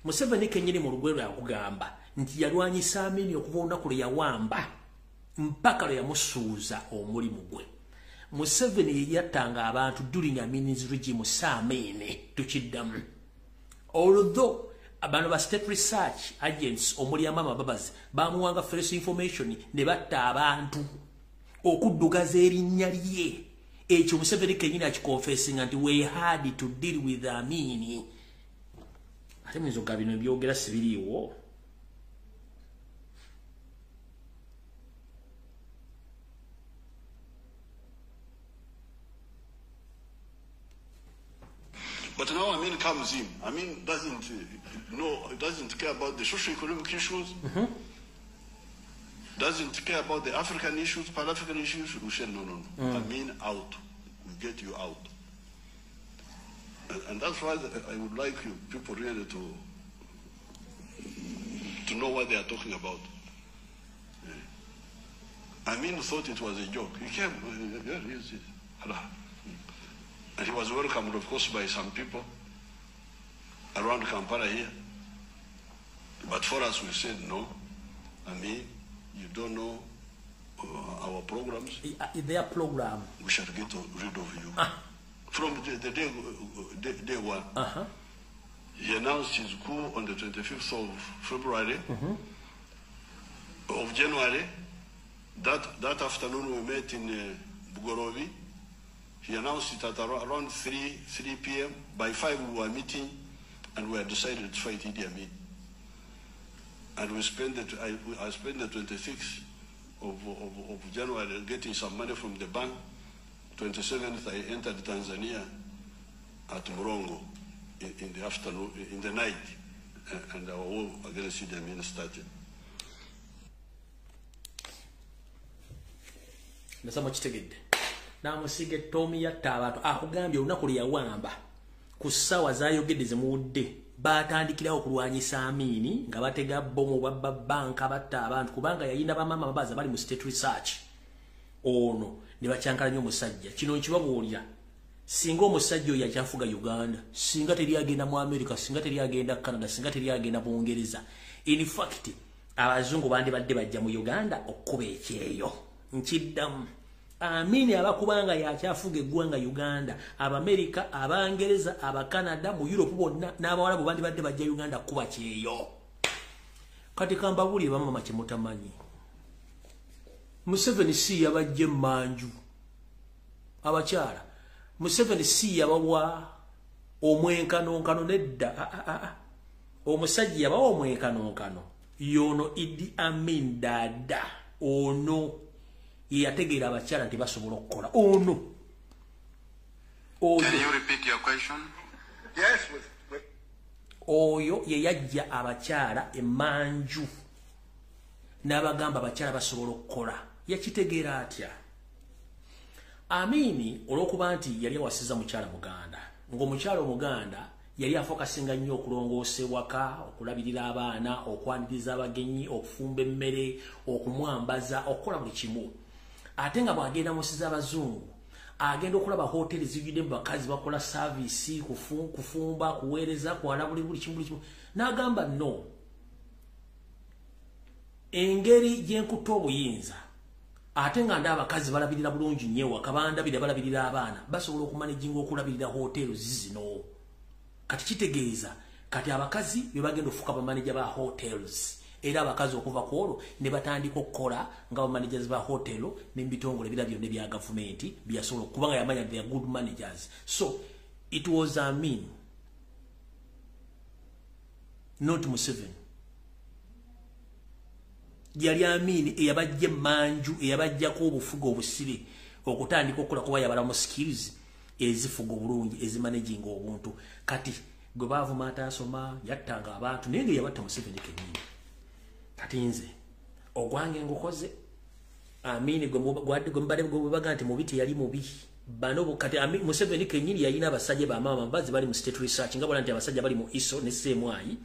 Museveni kenyini mu lugwero yakugamba nti yalwanyisa Amini okuva olunaku lwe yawamba mpaka lwe yamusuuza omulimu gwe. Museveni yattanga abantu during Amin's regime Saamini tukiddamu. Although abano ba state research agents omuli amama babazi bamuwanga fresh information ne batta abantu okuddugaza erinnya lye. Ekyo Museveni kenyini akiconfessinga nti we had to deal with Amini. Ate muyinza okugamba bino ebyogera si biriiwo. But now Amin comes in. Amin doesn't know, doesn't care about the socio-economic issues. Doesn't care about the African issues, Pan-African issues. We said, no, no, no. Amin out. We get you out. And that's why I would like you people really to know what they are talking about. Amin thought it was a joke. He came, and he was welcomed, of course, by some people around Kampala here. But for us, we said, no, Amin, you don't know our programs. Their program. We shall get rid of you. From the day one. He announced his coup on the 25th of February, of January. That afternoon we met in Bugorobi. He announced it at around 3 p.m. By 5 we were meeting, and we had decided to fight Idi Amin. And we spent I spent the 26th of January getting some money from the bank. 27th, I entered Tanzania at Murongo in the afternoon, in the night, and our war against Idi Amin started. Nasama kitegedde. N'amusiga ettoomi yatta abantu akugambye olunaku lwe yawamba ku ssaawa z'ayogedde zemuwudde baatandikirawo okulwanyisa Amini nga batega bbomu babba banka batta abantu kubanga yayina bamaama babaza bali mu state research ono ne bakyankalanya omusajja. Kino nkibabuulira, singa omusajja oyo akyafuga Uganda, singa teri agenda mu America, singa teri agenda Canada, singa teri agenda Bungereza, in fact abazungu bandibadde bajja mu Uganda okkuba ekyeyo. Nkiddamu, Amini abakubanga yakyafuga eggwanga Uganda, Abamerika, Abangereza, Abakanada, mu Europe bonna n'Abawarabu bandibadde bajja Uganda kuba kyeyo. Kati kambabuulire bamama kye mutamanyi. Museveni si yabajja emmanju abakyala. Museveni si yabawa omwenkanonkano nedda. Omusajja yabawa omwenkanonkano yono Idi Amin Dada ono yategeera abakyala nti basobola okukola ono. Can you repeat your question? Yes. Oyo ye yajja abakyala emmanju n'abagamba abakyala basobola okukola. Yakitegeera atya? Amini olw'okuba nti yali awasiza mukyala Muganda, ng'omukyala Omuganda yali afokasinga nnyo okulongoosa ewaka, okulabirira abaana, okwaniriza abagenyi, okufumba emmere, okumwambaza, okukola buli kimu. Ate nga bw'agenda mu nsi z'abazungu, agenda okulaba hoteri zijjudde mu bakazi bakola saavisi, kufumba, kuweereza, kwala buli kimu buli kimu. N'agamba no, engeri gye nkutte obuyinza ate nga ndaba abakazi balabirira bulungi nnyo ewaka, bandabira balabirira abaana, basobola okumanaginga okulabirira hoteri zino. Kati kitegeeza kati abakazi be bagenda okufuuka bamaneja ba hotels. Era abakazi okuva ku olwo ne batandika okukola nga bamanagers ba hotel n'ebitongole ebirala byonna ebya gavumenti byasobola, kubanga yamanya they are good managers. So it was Amin, not Museveni. Yali Amin eyabajja emmanju, eyabajjako obufuga obusire okutandika okukola, kuba yabalamu skills ezifuga obulungi, ezimanaginga obuntu. Kati gwe baavuma ataasoma, yattanga abantu, naye nga yabatta Museveni kennyini. Kati nze ogwange ngukoze. Amini gwe baga nti mubi teyali mubi. Bano kati Museveni kennyini yalina abasajja bamaama mbazi bali mu state research, nga bona nti abasajja bali mu ISO ne CMI.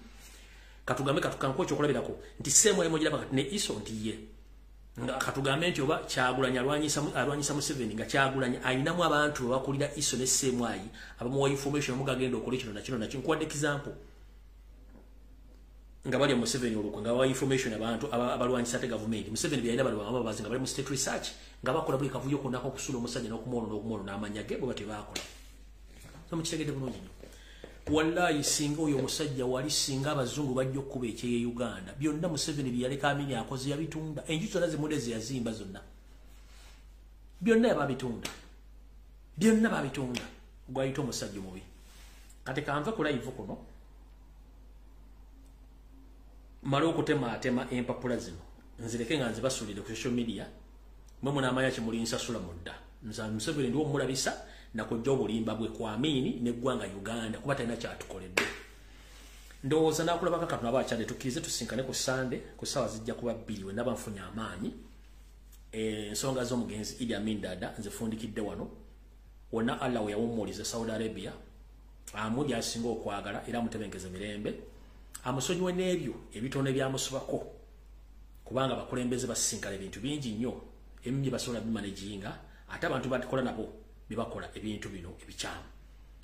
Katugambe katukanko ekyokulabirako nti CMI mugiraba kati ne ISO nti ye. Nga katugambe nti oba Kyagulanyi alwanyisa Museveni, nga Kyagulanyi ayinamu abantu abakulira ISO ne CMI abamuwa information omugagenda okola kino na kino na kino. Nkuwadde example nga bali Museveni olukwe nga bawa information abantu abalwanyisa ate gavumenti. Museveni byalina bali bamama bazi nga bali mu state research nga bakola buli kavuyo konna okusula omusajja n'okumwono n'amanya ge bwe batebakola. So mukitegedde bulungi nnyo. Wallahi singa oyo omusajja wali, singa abazungu bajja okukuba ekyeye Uganda, byonna Museveni bye yaleka Amini akoze yabitunda. Enju zonna zimudde ze yazimba zonna, byonna yababitunda, byonna babitunda. Gwayita omusajja omubi. Kati kanve ku live kuno male okutemaatema empapula zino, nzireke nga nzibasulire ku social media, mwe munaamanya kye muli nsasula mudda. Nze Museveni ndiwo omulabisa nakujja obulimba bwe kwa Amini n'eggwanga Uganda, kuba talina kyatukoledde. Ndowooza naakulabako katono abakyadde, tukkirize tusinkane ku Sande ku ssaawa zijja kuba 2 we naba nfunye amaanyi. Ensonga z'omugenzi Idi Amin Dada nzifundikidde wano. Wonna Allah we yawummuliza Saudi Arabia, amu gy'asinga okwagala era amutebenkeze mirembe, amusonyiwe n'ebyo ebitono ebyamusobako, kubanga abakulembeze basisinkana ebintu bingi nnyo, ebimu bye basobola bimanaginga, ate abantu bakola nabo bye bakola ebintu bino ebikyamu.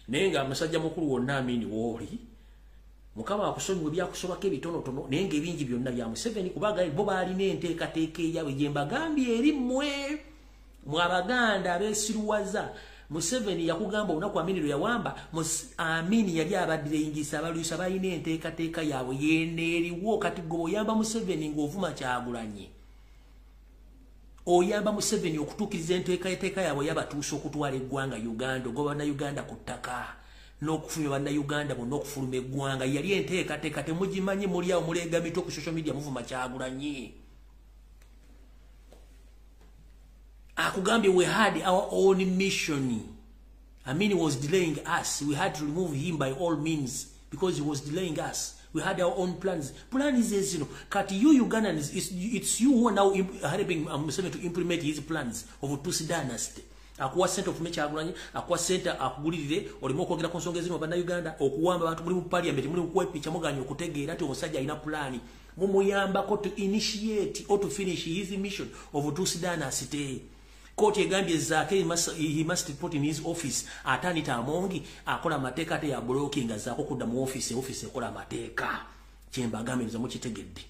Naye nga musajja mukulu wonna Amini wooli, Mukama akusonyiwe ebyakusobako ebitonotono, naye ng'ebingi byonna bya Museveni, kubanga bo baalina enteekateeka eyaabwe gye mbagambye eri mmwe mwe Abaganda abeesiruwaza. Museveni yakugamba olunaku Amini lwe yawamba, Amini yali abaddireyingisa abalwisa balina enteekateeka yaabwe yeneeriwo. Kati gwe oyamba Museveni ng'ovuma Kyagulanyi, oyamba Museveni okutuukiriza enteekateeka yaabwe yabatuusa okutwala eggwanga Uganda, ogoba bannayuganda ku ttaka n'okufulumya bannayuganda bonna okufuluma eggwanga. Yali enteekateeka temugimanyi, muli awo muleega mitwe ku social media muvuma Kyagulanyi. Akugambye we had our own mission. Amini was delaying us. We had to remove him by all means because he was delaying us. We had our own plans. Plan is zino. Kati you Ugandans, it's you who are now helping Museveni to implement his plans of Tutsi dynasty. Akuwa sente ofume Kyagulanyi, akuwa sente akugulirire, olimu okwogera ku nsonga ezimu bannayuganda, okuwamba abantu muli mu parliament, muli mu kwepicha muganya okutegeera nti omusajja alina pulaani. Mumuyambako to initiate or to finish his mission of Tutsi dynasty. Kooti egambye Zaake he must report in his office. Atanita Amongi akola amateeka ate ya blocking Zaake okudda mu office, office ekola amateeka. Kyembagambye nze mukitegedde.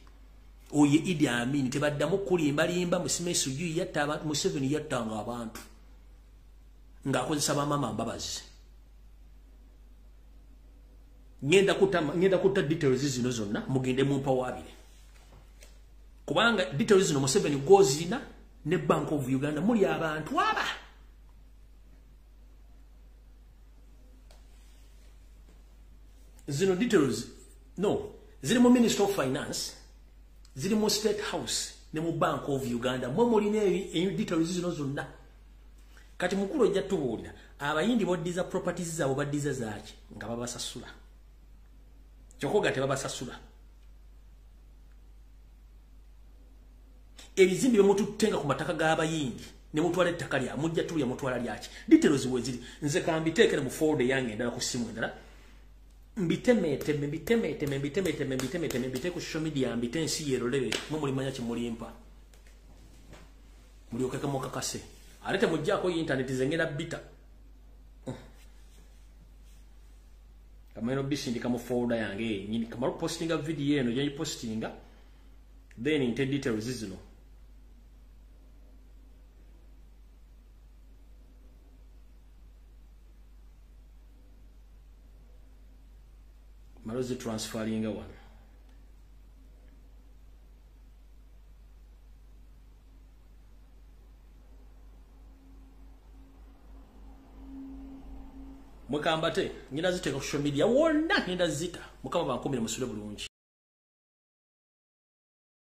Oye Idi Amin tebaddamu kulimbalimba, Musime Suju yatta abantu, Museveni yattanga abantu ng'akozesa bamaama Mbabazi. Ngenda kutta details zino zonna mugende mumpawaabire, kubanga details zino Museveni gw'ozirina ne Bank of Uganda muli abantu aba. Zino details no ziri mu Minister of Finance, ziri mu State House ne mu Bank of Uganda, mwe mulina details zino zonna. Kati mukulu ojja tubuulira abayindi boddiza properties zaabwe baddiza zaaki nga babasasula. Kyokka tebabasasula. Ebizimbe bye ku mataka g'abayindi ne mutwala ettaka lya mujja tulya mutwala lyaki. Details we ziri nze kambiteekere mu folder yange endala ku simu endala. Mbitemeteme mbitemeteme mbitemeteme mbitemeteme mbite ku social media mbite ensi yerolere mwe mulimanya kimulimpa. Mulyokeke mukakase. Alete mujjako internet zengera bita. Kameno bisindika mu folder yange nyini kamaro postinga video eno je postinga then inte details zino. Marozi transferringa wano. Mwekambate ngenda ziteeka ku social media wonna ngenda zita. Mukama bankumire musule bulungi.